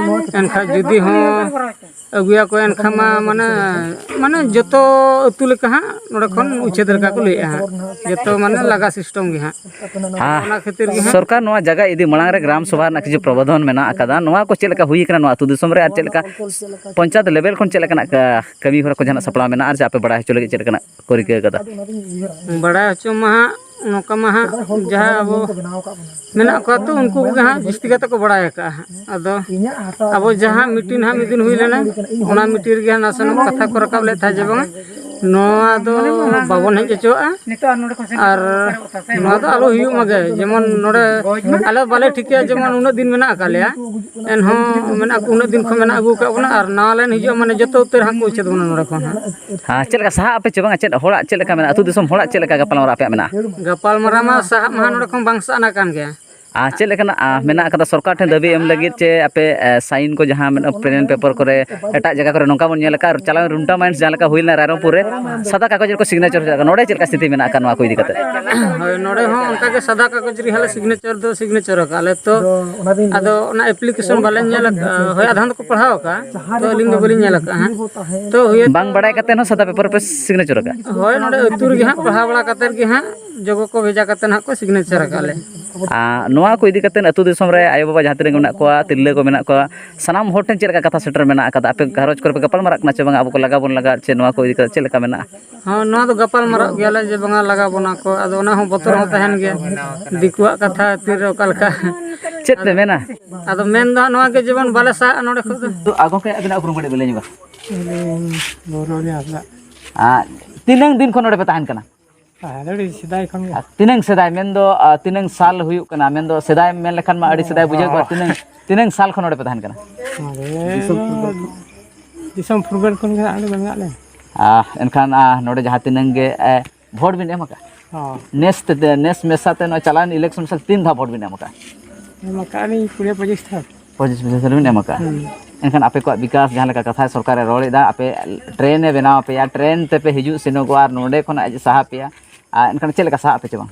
ᱮᱱᱠᱷᱟᱱ ᱡᱩᱫᱤ ᱦᱚᱸ ᱟᱹᱜᱩᱭᱟᱠᱚ ᱮᱱᱠᱷᱟᱱ ᱢᱟ ᱢᱟᱱᱮ, ᱢᱟᱱᱮ ᱡᱚᱛᱚ ᱟᱹᱛᱩ ᱞᱮᱠᱟ ᱦᱟᱸᱜ ᱱᱚᱰᱮ ᱠᱷᱚᱱ ᱩᱪᱷᱟᱹᱫ ᱞᱮᱠᱟ ᱠᱚ ᱞᱟᱹᱭᱮᱫᱼᱟ ᱦᱟᱸᱜ, ᱡᱚᱛᱚ ᱢᱟᱱᱮ ᱞᱟᱜᱟ system ᱜᱮ ᱦᱟᱸᱜ᱾ ᱦᱮᱸ᱾ ᱚᱱᱟ ᱠᱷᱟᱹᱛᱤᱨ ᱜᱮ ᱦᱟᱸᱜ᱾ ᱥᱚᱨᱠᱟᱨ ᱱᱚᱣᱟ ᱡᱟᱭᱜᱟ ᱤᱫᱤ ᱢᱟᱲᱟᱝ ᱨᱮ ᱜᱨᱟᱢ ᱥᱚᱵᱷᱟ ᱨᱮᱱᱟᱜ ᱠᱤᱪᱷᱩ ᱯᱨᱚᱵᱚᱫᱷᱚᱱ ᱢᱮᱱᱟᱜ ᱟᱠᱟᱫᱟ, ᱱᱚᱣᱟ ᱠᱚ ᱪᱮᱫ ᱞᱮᱠᱟ ᱦᱩᱭ ᱟᱠᱟᱱᱟ ᱱᱚᱣᱟ ᱟᱹᱛᱩ ᱫᱤᱥᱚᱢ ᱨᱮ, ᱟᱨ ᱪᱮᱫ ᱞᱮᱠᱟ ᱯᱚᱧᱪᱟᱭᱮᱛ level ᱠᱷᱚᱱ ᱪᱮᱫ ᱞᱮᱠᱟᱱᱟᱜ ᱠᱟ-, ᱠᱟᱹᱢᱤ ᱦᱚᱨᱟ ᱠᱚ ᱡᱟᱦᱟᱱᱟᱜ ᱥᱟᱯᱲᱟᱣ ᱢᱮᱱᱟᱜᱼᱟ, ᱟᱨ ᱪᱮ ᱟᱯᱮ ᱵᱟᱲᱟᱭ ᱦᱚᱪᱚ ᱞᱟᱹᱜᱤᱫ ᱪᱮᱫ ᱞᱮᱠᱟᱱᱟᱜ ᱠᱚ ᱨᱤᱠᱟᱹ ᱟᱠᱟᱫᱟ? ᱵᱟᱲᱟᱭ ᱦᱚᱪᱚ ᱢᱟ ᱦᱟᱸᱜ ᱱᱚᱝᱠᱟ ᱢᱟ ᱦᱟᱸᱜ ᱡᱟᱦᱟᱸ ᱟᱵᱚ ᱢᱮᱱᱟᱜ ᱠᱚᱣᱟ ᱛᱚ, ᱩᱱᱠᱩ ᱠᱚᱜᱮ ᱦᱟᱸᱜ ᱡᱟᱹᱥᱛᱤ ᱠᱟᱛᱮ ᱠᱚ ᱵᱟᱲᱟᱭ ᱟᱠᱟᱫᱼᱟ ᱦᱟᱸᱜ᱾ ᱟᱫᱚ ᱟᱵᱚ ᱡᱟᱦᱟᱸ meeting ᱦᱟᱸᱜ ᱢᱤᱫ ᱫᱤᱱ ᱦᱩᱭ ᱞᱮᱱᱟ, ᱚᱱᱟ meeting ᱨᱮᱜᱮ ᱦᱟᱸᱜ ᱱᱟᱥᱮᱱᱟᱜ ᱠᱟᱛᱷᱟ ᱠᱚ ᱨᱟᱠᱟᱵ ᱞᱮᱫ ᱛᱟᱦᱮᱸᱫ ᱡᱮ ᱵᱟᱝᱟ ᱱᱚᱣᱟ ᱫᱚ ᱵᱟᱵᱚᱱ ᱦᱮᱡ ᱦᱚᱪᱚᱣᱟᱜᱼᱟ, ᱟᱨ ᱱᱚᱣᱟ ᱫᱚ ᱟᱞᱚ ᱦᱩᱭᱩᱜ ᱢᱟᱜᱮ᱾ ᱡᱮᱢᱚᱱ ᱱᱚᱰᱮ ᱟᱞᱮ ᱵᱟᱞᱮ ᱴᱷᱤᱠᱟᱹᱭᱟ ᱡᱮᱢᱚᱱ ᱩᱱᱟᱹᱜ ᱫᱤᱱ ᱢᱮᱱᱟᱜ ᱟᱠᱟᱫ ᱞᱮᱭᱟ, ᱮᱱᱦᱚᱸ ᱢᱮᱱᱟᱜ ᱠᱚ ᱩᱱᱟᱹᱜ ᱫᱤᱱ ᱠᱷᱚᱱ ᱢᱮᱱᱟᱜ ᱟᱹᱜᱩ ᱟᱠᱟᱫ ᱵᱚᱱᱟ, ᱟᱨ ᱱᱟᱣᱟ line ᱦᱤᱡᱩᱜᱼᱟ ᱢᱟᱱᱮ ᱡᱚᱛᱚ ᱩᱛᱟᱹᱨ ᱦᱟᱸᱜ ᱠᱚ ᱩᱪᱷᱟᱹᱫ ᱵᱚᱱᱟ ᱱᱚᱰᱮ ᱠᱷᱚᱱ ᱦᱟᱸᱜ᱾ ᱦᱮᱸ, ᱪᱮᱫ ᱞᱮᱠᱟ ᱥᱟᱦᱟᱜ ᱟᱯᱮ ᱪᱮ ᱵᱟᱝᱟ? ᱪᱮᱫ ᱦᱚᱲᱟᱜ ᱪᱮᱫ ᱞᱮᱠᱟ ᱢᱮᱱᱟᱜᱼᱟ? ᱟᱹᱛᱩ ᱫᱤᱥᱚᱢ ᱦᱚᱲᱟᱜ ᱪᱮᱫ ᱞᱮᱠᱟ ᱜᱟᱯᱟᱞᱢᱟᱨᱟᱣ ᱟᱯᱮᱭᱟᱜ ᱢᱮᱱᱟᱜᱼᱟ? ᱜᱟᱯᱟᱞᱢᱟᱨᱟᱣ ᱢᱟ ᱥᱟᱦᱟᱜ ᱢᱟᱦᱟ ᱱᱚᱰᱮ ᱠᱷᱚᱱ ᱵᱟᱝ ᱥᱟᱦᱟᱜ ᱟᱠᱟᱱ ᱜᱮᱭᱟ᱾ ᱟᱨ ᱪᱮᱫ ᱞᱮᱠᱟᱱᱟᱜ, ᱟ, ᱢᱮᱱᱟᱜ ᱟᱠᱟᱫᱟ ᱥᱚᱨᱠᱟᱨ ᱴᱷᱮᱱ ᱫᱟᱹᱵᱤ ᱮᱢ ᱞᱟᱹᱜᱤᱫ, ᱪᱮ ᱟᱯᱮ, ᱮ, ᱥᱟᱭᱤᱱ ᱠᱚ ᱡᱟᱦᱟᱸ ᱢᱮᱱᱟᱜᱼᱟ, ᱯᱨᱮᱱ ᱯᱮᱯᱟᱨ ᱠᱚᱨᱮ, ᱮᱴᱟᱜ ᱡᱟᱭᱜᱟ ᱠᱚᱨᱮ ᱱᱚᱝᱠᱟ ᱵᱚᱱ ᱧᱮᱞ ᱟᱠᱟᱫ, ᱪᱟᱞᱟᱣᱮᱱ ᱨᱩᱱᱴᱟ ᱢᱟᱭᱤᱱᱥ ᱡᱟᱦᱟᱸ ᱞᱮᱠᱟ ᱦᱩᱭ ᱞᱮᱱᱟ ᱨᱟᱭᱨᱚᱝᱯᱩᱨ ᱨᱮ, ᱥᱟᱫᱟ ᱠᱟᱜᱚᱡᱽ ᱨᱮᱠᱚ ᱥᱤᱜᱽᱱᱮᱪᱟᱨ ᱦᱚᱪᱚ ᱟᱠᱟᱫ, ᱱᱚᱰᱮ ᱪᱮᱫ ᱞᱮᱠᱟ ᱥᱛᱷᱤᱛᱤ ᱢᱮᱱᱟᱜ ᱟᱠᱟᱫ ᱱᱚᱣᱟ ᱠᱚ ᱤᱫᱤ ᱠᱟᱛᱮ? ᱦᱳᱭ, ᱱᱚᱰᱮ ᱦᱚᱸ ᱚᱱᱠᱟ ᱜᱮ ᱥᱟᱫᱟ ᱠᱟᱜᱚᱡᱽ ᱨᱮ ᱦᱟᱸᱜ ᱞᱮ ᱥᱤᱜᱽᱱᱮᱪᱟᱨ ᱫᱚ ᱥᱤᱜᱽᱱᱮᱪᱟᱨ ᱟᱠᱟᱫ ᱞᱮ ᱛᱚ᱾ ᱟᱫᱚ ᱚᱱᱟ ᱮᱯᱞᱤᱠᱮᱥᱚᱱ ᱵᱟᱞᱮ ᱧᱮᱞ ᱟᱠᱟᱫᱼᱟ᱾ ᱦᱳᱭ, ᱟᱫᱷᱟᱱ ᱫᱚᱠᱚ ᱯᱟᱲᱦᱟᱣ ᱟᱠᱟᱫᱼᱟ, ᱛᱚ ᱟᱹᱞᱤᱧ ᱫᱚ ᱵᱟᱹᱞᱤᱧ ᱧᱮᱞ ᱟᱠᱟᱫᱼᱟ ᱦᱟᱸᱜ᱾ ᱛᱚ ᱦᱩᱭ ᱵᱟᱝ ᱵᱟᱲᱟᱭ ᱠᱟᱛᱮ ᱦᱚᱸ ᱥᱟᱫᱟ ᱯᱮᱯᱟᱨ ᱯᱮ ᱥᱤᱜᱽᱱᱮᱪᱟᱨ ᱟᱠᱟᱫᱼᱟ? ᱦᱳᱭ, ᱱᱚᱰᱮ ᱟᱹᱛᱩ ᱨᱮᱜᱮ ᱦᱟᱸᱜ ᱯᱟᱲᱦᱟᱣ ᱵᱟᱲᱟ ᱠᱟᱛᱮᱫ ᱜᱮ ᱦᱟᱸᱜ ᱡᱚᱜᱚ ᱠᱚ ᱵᱷᱮᱡᱟ ᱠᱟᱛᱮᱫ ᱦᱟᱸᱜ ᱠᱚ ᱥᱤᱜᱽᱱᱮᱪᱟᱨ ᱟᱠᱟᱫ ᱞᱮ᱾ ᱟᱨ ᱱᱚᱣᱟ ᱠᱚ ᱤᱫᱤ ᱠᱟᱛᱮᱫ ᱟᱹᱛᱩ ᱫᱤᱥᱚᱢ ᱨᱮ ᱟᱭᱳᱼᱵᱟᱵᱟ ᱡᱟᱦᱟᱸ ᱛᱤᱱᱟᱹᱜ ᱢᱮᱱᱟᱜ ᱠᱚᱣᱟ, ᱛᱤᱨᱞᱟᱹ ᱠᱚ ᱢᱮᱱᱟᱜ ᱠᱚᱣᱟ, ᱥᱟᱱᱟᱢ ᱦᱚᱲ ᱴᱷᱮᱱ ᱪᱮᱫ ᱞᱮᱠᱟ ᱠᱟᱛᱷᱟ ᱥᱮᱴᱮᱨ ᱢᱮᱱᱟᱜ ᱟᱠᱟᱫᱟ? ᱟᱯᱮ ᱜᱷᱟᱨᱚᱸᱡᱽ ᱠᱚᱨᱮ ᱯᱮ ᱜᱟᱯᱟᱞ ᱢᱟᱨᱟᱜ ᱠᱟᱱᱟ ᱪᱮ ᱵᱟᱝᱟ, ᱟᱵᱚ ᱠᱚ ᱞᱟᱜᱟ ᱵᱚᱱ ᱞᱟᱜᱟ ᱪᱮ ᱱᱚᱣᱟ ᱠᱚ ᱤᱫᱤ ᱠᱟᱛᱮᱫ ᱪᱮᱫ ᱞᱮᱠᱟ ᱢᱮᱱᱟᱜᱼᱟ? ᱦᱚᱸ, ᱱᱚᱣᱟ ᱫᱚ ᱜᱟᱯᱟᱞ ᱢᱟᱨᱟᱜ ᱜᱮᱭᱟᱞᱮ ᱡᱮ ᱵᱟᱝᱟ ᱞᱟᱜᱟ ᱵᱚᱱᱟ ᱠᱚ, ᱟᱫᱚ ᱚᱱᱟ ᱦᱚᱸ ᱵᱚᱛᱚᱨ ᱦᱚᱸ ᱛᱟᱦᱮᱱ ᱜᱮᱭᱟ, ᱫᱤᱠᱩᱣᱟᱜ ᱠᱟᱛᱷᱟ ᱛᱤᱨᱮ ᱚᱠᱟ ᱞᱮᱠᱟ᱾ ᱪᱮᱫ ᱯᱮ ᱢᱮᱱᱟ? ᱟᱫᱚ ᱢᱮᱱ ᱫᱚ ᱦᱟᱸᱜ ᱱᱚᱣᱟ ᱜᱮ ᱡᱮᱢᱚᱱ ᱵᱟᱞᱮ ᱥᱟᱦᱟᱜᱼᱟ ᱱᱚᱰᱮ ᱠᱷᱚᱱ ᱫᱚ᱾ ᱛᱚ, ᱟ, ᱜᱚᱢᱠᱮ, ᱟᱹᱵᱤᱱᱟᱜ ᱩᱯᱨᱩᱢ ᱠᱟᱹᱴᱤᱡ ᱵᱤᱱ ᱞᱟᱹᱭ ᱧᱚᱜᱟ? ᱟᱹᱞᱤᱧ ᱜᱳᱣᱨᱚᱵᱽ ᱦᱟᱸᱥᱫᱟ᱾ ᱟᱨ ᱛᱤᱱᱟᱹᱝ ᱫᱤᱱ ᱠᱷᱚᱱ ᱱᱚᱰᱮ ᱯᱮ ᱛᱟᱦᱮᱱ ᱠᱟᱱᱟ? ᱟᱹᱰᱤ ᱥᱮᱫᱟᱭ ᱠᱷᱚᱱ ᱜᱮ᱾ ᱟᱨ ᱛᱤᱱᱟᱹᱝ ᱥᱮᱫᱟᱭ ᱢᱮᱱᱫᱚ, ᱟᱨ ᱛᱤᱱᱟᱹᱝ ᱥᱟᱞ ᱦᱩᱭᱩᱜ ᱠᱟᱱᱟ? ᱢᱮᱱᱫᱚ ᱥᱮᱫᱟᱭ ᱢᱮᱱ ᱞᱮᱠᱷᱟᱱ ᱢᱟ ᱟᱹᱰᱤ ᱥᱮᱫᱟᱭ ᱵᱩᱡᱷᱟᱹᱣ ᱠᱚᱜᱼᱟ᱾ ᱛᱤᱱᱟᱹᱝ, ᱛᱤᱱᱟᱹᱝ ᱥᱟᱞ ᱠᱷᱚᱱ ᱱᱚᱰᱮ ᱯᱮ ᱛᱟᱦᱮᱱ ᱠᱟᱱᱟ? ᱟᱞᱮ ᱫᱤᱥᱚᱢ ᱯᱷᱩᱨᱜᱟᱹᱞ ᱠᱷᱚᱱ ᱜᱮ ᱦᱟᱸᱜ ᱱᱚᱰᱮ ᱢᱮᱱᱟᱜ ᱞᱮ᱾ ᱟᱨ ᱮᱱᱠᱷᱟᱱ, ᱟᱨ ᱱᱚᱰᱮ ᱡᱟᱦᱟᱸ ᱛᱤᱱᱟᱹᱝ ᱜᱮ, ᱮ, ᱵᱷᱳᱴ ᱵᱤᱱ ᱮᱢ ᱟᱠᱟᱫ? ᱦᱚᱸ᱾ ᱱᱮᱥ ᱛᱮ, ᱱᱮᱥ ᱢᱮᱥᱟ ᱛᱮ ᱱᱚᱣᱟ ᱪᱟᱞᱟᱣᱮᱱ election ᱥᱟᱞ ᱛᱤᱱ ᱫᱷᱟᱣ ᱵᱷᱳᱴ ᱵᱤᱱ ᱮᱢ ᱟᱠᱟᱫ? ᱮᱢ ᱟᱠᱟᱫ ᱞᱤᱧ ᱠᱩᱲᱤ ᱯᱚᱸᱪᱤᱥ ᱫᱷᱟᱣ᱾ ᱯᱚᱸᱪᱤᱥ ᱵᱚᱪᱷᱚᱨ ᱵᱤᱱ ᱮᱢ ᱟᱠᱟᱫᱼᱟ᱾ ᱦᱩᱸ᱾ ᱮᱱᱠᱷᱟᱱ ᱟᱯᱮ ᱠᱚᱣᱟᱜ ᱵᱤᱠᱟᱥ ᱡᱟᱦᱟᱸ ᱞᱮᱠᱟ ᱠᱟᱛᱷᱟ ᱥᱚᱨᱠᱟᱨᱮ ᱨᱚᱲ ᱮᱫᱟ, ᱟᱯᱮ ᱴᱨᱮᱱ ᱮ ᱵᱮᱱᱟᱣ ᱟᱯᱮᱭᱟ, ᱴᱨᱮᱱ ᱛᱮᱯᱮ ᱦᱤᱡᱩᱜ ᱥᱮᱱᱚᱜᱚᱜᱼᱟ ᱟᱨ ᱱᱚᱰᱮ ᱠᱷᱚᱱᱟᱜ ᱥᱟᱦᱟ ᱯᱮᱭᱟ, ᱟᱨ ᱮᱱᱠᱷᱟᱱ ᱪᱮᱫ ᱞᱮᱠᱟ ᱥᱟᱦᱟᱜ ᱟᱯᱮ ᱪᱮ ᱵᱟᱝ?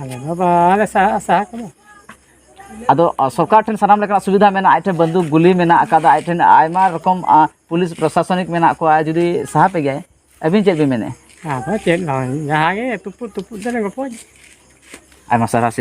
ᱟᱞᱮ ᱫᱚ ᱵᱟᱞᱮ ᱥᱟᱦᱟᱜᱼᱟ, ᱥᱟᱦᱟ ᱠᱚᱫᱚ᱾ ᱟᱫᱚ, ᱟ, ᱥᱚᱨᱠᱟᱨ ᱴᱷᱮᱱ ᱥᱟᱱᱟᱢ ᱞᱮᱠᱟᱱᱟᱜ ᱥᱩᱵᱤᱫᱷᱟ ᱢᱮᱱᱟᱜᱼᱟ, ᱟᱡ ᱴᱷᱮᱱ ᱵᱟᱱᱫᱩᱠ ᱜᱩᱞᱤ ᱢᱮᱱᱟᱜ ᱟᱠᱟᱫᱟ, ᱟᱡ ᱴᱷᱮᱱ ᱟᱭᱢᱟ ᱨᱚᱠᱚᱢ, ᱟ, ᱯᱩᱞᱤᱥ ᱯᱨᱚᱥᱟᱥᱚᱱᱤᱠ ᱢᱮᱱᱟᱜ ᱠᱚᱣᱟ, ᱡᱩᱫᱤ ᱥᱟᱦᱟ ᱯᱮ ᱜᱮᱭᱟᱭ, ᱟᱹᱵᱤᱱ ᱪᱮᱫ ᱵᱤᱱ ᱢᱮᱱᱮᱫᱼᱟ? ᱟᱫᱚ ᱪᱮᱫ ᱵᱟᱝ, ᱡᱟᱦᱟᱸ ᱜᱮ ᱛᱩᱯᱩᱫ ᱛᱩᱯᱩᱫ ᱫᱚᱞᱮ ᱜᱚᱯᱚᱡ᱾ ᱟᱭᱢᱟ ᱥᱟᱨᱦᱟᱣ᱾